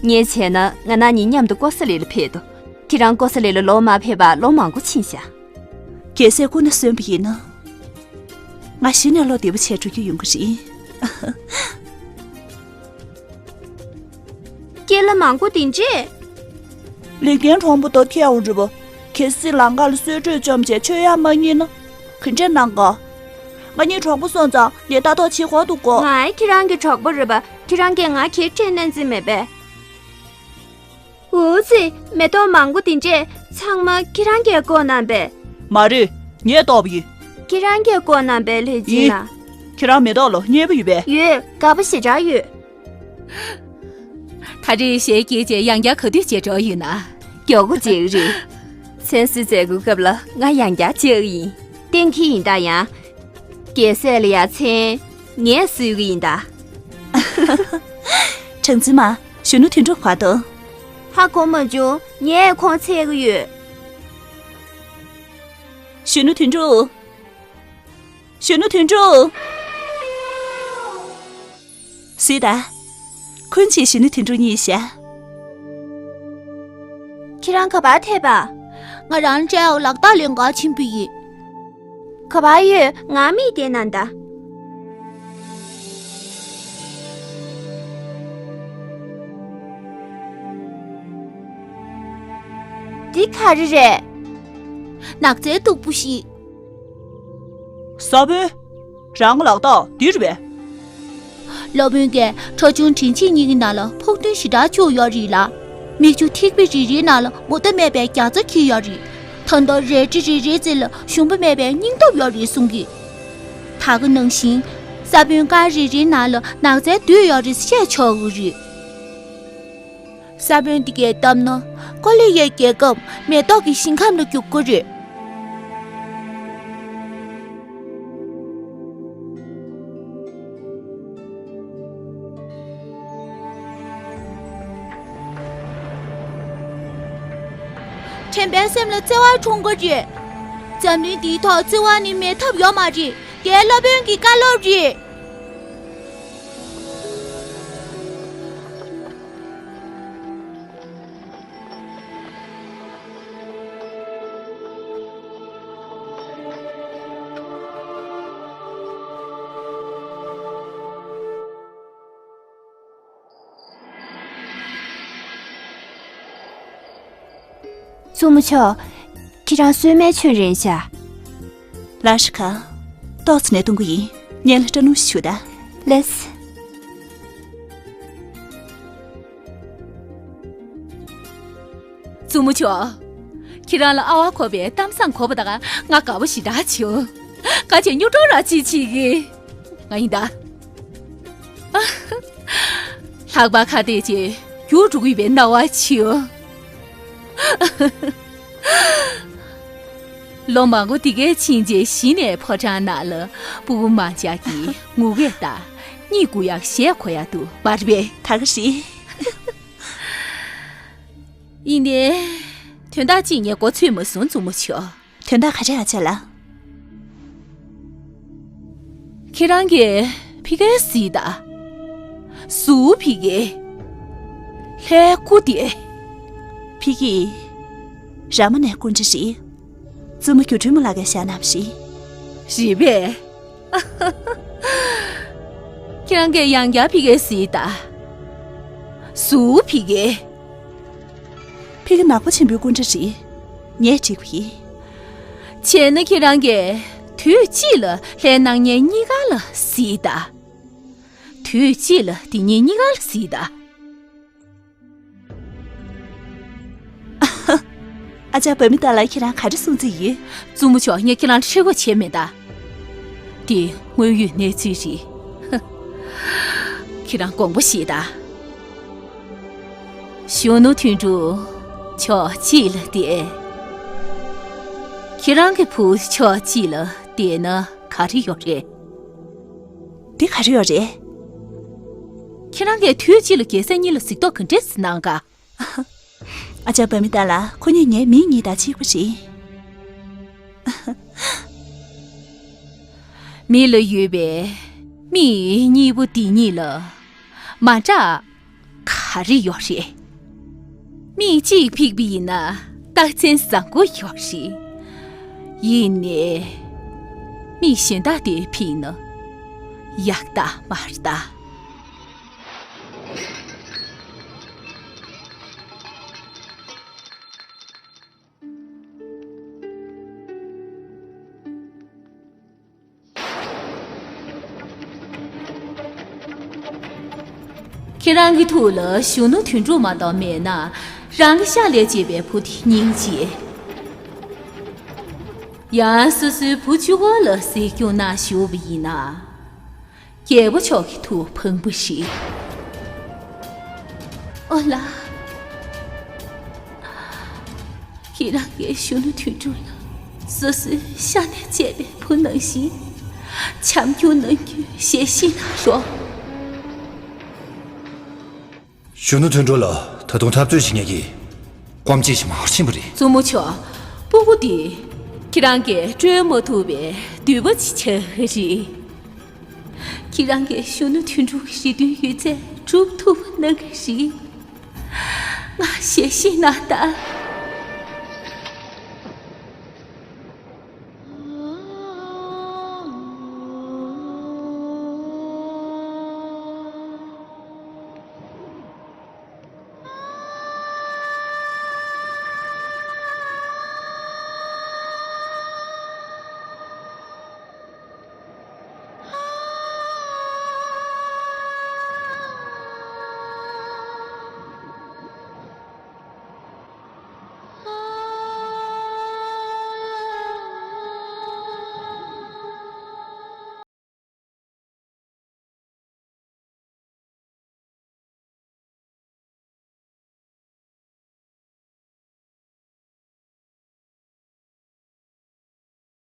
ངས་བྱས་ན་ང་རང་གཉིས་མཉམ་དུ་ཀོ་ས་ལི་ལ་ཕེབས་འདུག་ཁྱེད་རང་ཀོ་ས་ལི་ལ་ལོག་མ་ཕེབས་པ་ལོ་མང་པོ་ཕྱིན་ཤག་རྒྱལ་སྲས་སྐུ་ན་གསོན་པ་ཡིན་ན། ང་གཞི་ནས་བློ་བདེ་པོ་བྱས་འགྲོ་རྒྱུ་ཡོང་གི་རེད། སྐྱེས་ལ་མང་པོ་དེ་འདྲས། ལི་ཀན་གྲོང་པ་དང་ཐེའོ་རི་བོ། གལ་སྲིད་ལམ་ཁ་ལ་གསོལ་མགྲོན་བཅོམ་བྱས་མཆོད་ཡག་མ་རྙེད་ན། ག་འདྲས་གནང་ག་ང་གཉིས་གྲོགས་པོ་སོང་ཙང་ངས་ལྟ་རྟོག་བྱེད་དགོས་འདུག་གོ། ང་ཨེ་ཁྱེད་རང་གི་གྲོགས་པོ་རེད་པ། ཁྱེད་རང་གིས་ང་གྱེར་འཕྲད་གནང་རྩིས་མེད་པས། འུ་ཙི། མེ་ཏོག་མང་པོ་དེ་འདྲས་ཚང་མ་ཁྱེད་རང་གིས་བཀོག་གནང་པས། མ་རེད། ངས་བཏོག་པ་ཡིན། ཁྱེད་རང་གིས་བཀོག་གནང་པས་ལྷས་སྦྱིན་ལགས། ཁྱེད་རང་མེ་ཏོག་ལ་མཉེས་པོ་ཡོད་པས། ཡོད། དགའ་པོ་ཞེ་དྲག་ཡོད། ད་རེས་གཞས་སྐྱེས་རྗེས་ཡང་བསྐྱར་ག་དུས་མཇལ་འཕྲད་ཡོད་ན། མགྱོགས་པོ་མཇལ་གི་རེད། མཚན་གསོལ་མཛད་དགོས་སྐབས་ལ་ང་ཡང་བསྐྱར་མཇལ་གི་ཡིན། བསྟན་གྱི་ཡིན་ད་ཡང་། རྒྱལ་སྲས་ལ་ཡ་མཚན་ངས་གསོལ་གི་ཡིན་ད། གྲངས་འཛིན་མ། གཞོན་ནུ་དོན་གྲུབ་ག་འདུག་ཧ་གོ་མ་བྱུང་། ངས་ཁོང་འཚོལ་གི་ཡོད། གཞོན་ནུ་དོན་གྲུབ། གཞོན་ནུ་དོན་གྲུབ། སུས་ད། ཁོང་ཚོས་གཞོན་ནུ་དོན་གྲུབ་རྙེད་ཤག་ཁྱེད་རང་ག་པར་ཐད་པ། ང་རང་བྲེལ་ལག་རྟགས་ལེན་གར་ཕྱིན་པ་ཡིན། ག་པར་ཡོད། ང་མིག་བལྟས་ན་ད། འདི་ག་རེ་རེད། ནགས་ཚལ་སྟུག་པོ་ཞིག་ས་བོན། རང་གི་ལག་རྟགས་འདི་རེད་པས། སློབ་དཔོན་གྱིས་ཁྲ་ཆུང་དྲིན་ཆེན་གཉིས་ཀྱི་ནང་ལ་ཕོག་ཐུན་ཞེ་དྲག་བཅུག་ཡོད་རེད་ལ། མིག་ཆུ་ཐིགས་པ་རེ་རེའི་ནང་ལ་མུ་མཐའ་མེད་པའི་རྒྱ་མཚོ་འཁྱིལ་ཡོད་རེད། ད་ལྟ་རལ་གྲི་རེ་རེའི་རྩེ་ལ་ཞུམ་པ་མེད་པའི་སྙིང་སྟོབས་ཡོད་རེད་གསུང་གི། ད་ག་ནང་བཞིན། ས་བོན་དཀར་རེ་རེའི་ནང་ལ་ནགས་ཚལ་འདུས་ཡོད་རེད་བཤད་ཆོག་གི་རེད། ས་བོན་འདི་གས་བཏབ་ན་ཀོ་ལི་ཡའི་རྒྱལ་ཁབ་མེ་ཏོག་གི་ཞིང་ཁམས་ལ་འགྱུར་གི་རེད། དྲན་པའི་སེམས་ལ་བརྩེ་བ་འཁྲུངས་གི་རེད། འཛམ་གླིང་འདིའི་ཐོག་བརྩེ་བ་ནི་མེད་ཐབས་ཡོད་མ་རེད། དེ་སློབ་དཔོན་གྱི་བཀའ་སློབ་རེད། བཙུན་མོ་མཆོག་ཁྱེད་རང་གསོལ་མའི་མཆོད་རན་ཤག་ལ་ཧྲི་ཁ། ཏོག་ཙམ་ནས་གཏོང་གི་ཡིན། ཉན་ལ་སྐྲ་སྣུམ་ཞིག་ཞུ་ད། ལེས། བཙུན་མོ་མཆོག་ཁྱེད་རང་ལ་ཨ་ཝ་གོ་བའི་གཏམ་བཟང་གོ་བ་དང་ང་དགའ་པོ་ཞེ་དྲག་བྱུང་། ག་ཅེ་སྨྱུག་གྲོགས་ར་ཅིག་བྱེད་གི། ང་ཡིན་ད། ལྷག་པར་ཁ་གཏད་ཅེ་རྒྱུགས་འགྲོ་གི་ཡོད་པའི་སྣང་བ་བྱུང་། ལོ་མང་པོ་དེ་གའི་ཕྱིན་ཆད་གཞི་ནས་ཕོ་བྲང་ནང་ལ་སྤུ་གུ་མང་ཇག་གི་ངུ་སྐད་དང་གཉིད་ཁུག་ཡག་གཞས་གོ་ཡག་འདུག་མ་རེད་པས། ད་ག་རེད། ཡིན་ནའི། དོན་དག་ཅིག་ངས་མགོ་ཚོས་མ་སོང་བཙུན་མོ་མཆོག་དོན་དག་ག་རེ་ཨ་ཅག་ལགས། ཁྱེད་རང་གིས་ཕི་ཀའི་སྲིད་ད། སུ་ཕི་ཀའི། ལྷའི་སྐུ་དེ། ཕི་ཀའི། ར་མ་ནའི་སྐུ་འདྲ་རེད། བཙུན་མོ་སྒྱུ་འཕྲུལ་མ་ལགས་ཀྱིས་བཞག་གནང་བ་རེད། རེད་པས། ཁྱེད་རང་གིས་ཡང་བསྐྱར་ཕི་ཀའི་སྲིད་ད། སུ་ཕི་ཀའི། ཕི་ཀ་ནག་པོ་ཆེན་པོའི་སྐུ་འདྲ་རེད། ངས་བྲིས་པ་ཡིན། བྱས་ན་ཁྱེད་རང་གིས་དུས་གཅིག་ལ་ལྷའི་སྣང་བརྙན་གཉིས་ཀ་ལ་གཟིགས་དང་། དུས་གཅིག་ལ་དེ་གཉིས་གཉིས་ཀ་ལ་གཟིགས་དང་། ཨ་ཅག་བ་མི་ཏཱ་ལ་ཁྱེད་རང་ག་རེ་གསུང་རྩིས་ཡོད། བཙུན་མོ་མཆོག་ངས་ཁྱེད་རང་ལ་ཁྲེལ་དགོད་བྱས་མེད་ད། འདི་དངོས་ཡོད་གནས་ཚུལ་རེད། ཁྱེད་རང་དགོངས་པ་བཞེས་དང་། གཞོན་ནུ་དོན་གྲུབ། ཕྱོགས་གཅིག་ལ་བསྡད། ཁྱེད་རང་གི་བུ་ཕྱོགས་གཅིག་ལ་བསྡད་ན་ག་རེ་ཡོད་རེད། དེ་ག་རེ་ཡོད་རེད། ཁྱེད་རང་གིས་དུས་གཅིག་ལ་རྒྱལ་སྲས་གཉིས་ལ་གཟིགས་རྟོག་ག་འདྲས་གནང་ག་ཨ་ཅག་པ་མི་ཏཱ་ལ། ཁོ་གཉིས་ངའི་མིང་གཉིས་དང་གཅིག་པ་རེད། མི་ལ་ཡོད་པའི་མིག་གཉིས་པོ་འདི་གཉིས་ལ་མ་འདྲ་ག་རེ་ཡོད་རེད། མིག་གཅིག་ཕིག་པ་ཡིན་ན་རྟགས་མཚན་བཟང་པོ་ཡོད་རེད། ཡིན་ནའི་མིག་གཞན་དག་དེ་ཕིག་ན་ཡག་རྟགས་མ་རེད་ད། ཁྱེད་རང་གི་ཐུགས་ལ་གཞོན་ནུ་དོན་གྲུབ་མ་གཏོགས་མེད་ན། རང་གི་ཤ་ལས་སྐྱེས་པའི་བུ་དེ་སྙིང་རྗེ། ཡང་སོ་སོའི་བུ་གཅིག་པོ་ལ་གཟིགས་སྐྱོང་གནང་བཞུགས་པ་ཡིན་ན། རྒྱལ་པོ་མཆོག་གི་ཐུགས་ཕངས་པོ་ཞིག་ཨོ་ལ། ཁྱེད་རང་གིས་གཞོན་ནུ་དོན་གྲུབ་ལ་སོ་སོའི་ཤ་ནས་བཅད་པའི་བུ་ནང་བཞིན་བྱམས་སྐྱོང་གནང་རྒྱུའི་ཞལ་བཞེས་གནང་རོགས། གཞོན་ནུ་དོན་གྲུབ་ལ་ད་དུང་འཐབ་རྩོད་བྱེད་མཁན་གྱི་ཀོམ་གཅིག་ཞིག་མ་ཕྱིན་པ་རེད། བཙུན་མོ་མཆོག་སྤུ་གུ་འདི་ཁྱེད་རང་གིས་སྤྲོད་མ་ཐུབ་པའི་མདུད་པ་ཅིག་ཆགས་ཀྱི་རེད། ཁྱེད་རང་གིས་གཞོན་ནུ་དོན་གྲུབ་ཀྱི་རེ་འདུན་ཡོད་ཚད་སྒྲུབ་ཐུབ་པ་གནང་གི་རེད། ང་ཞལ་བཞེས་གནང་དང་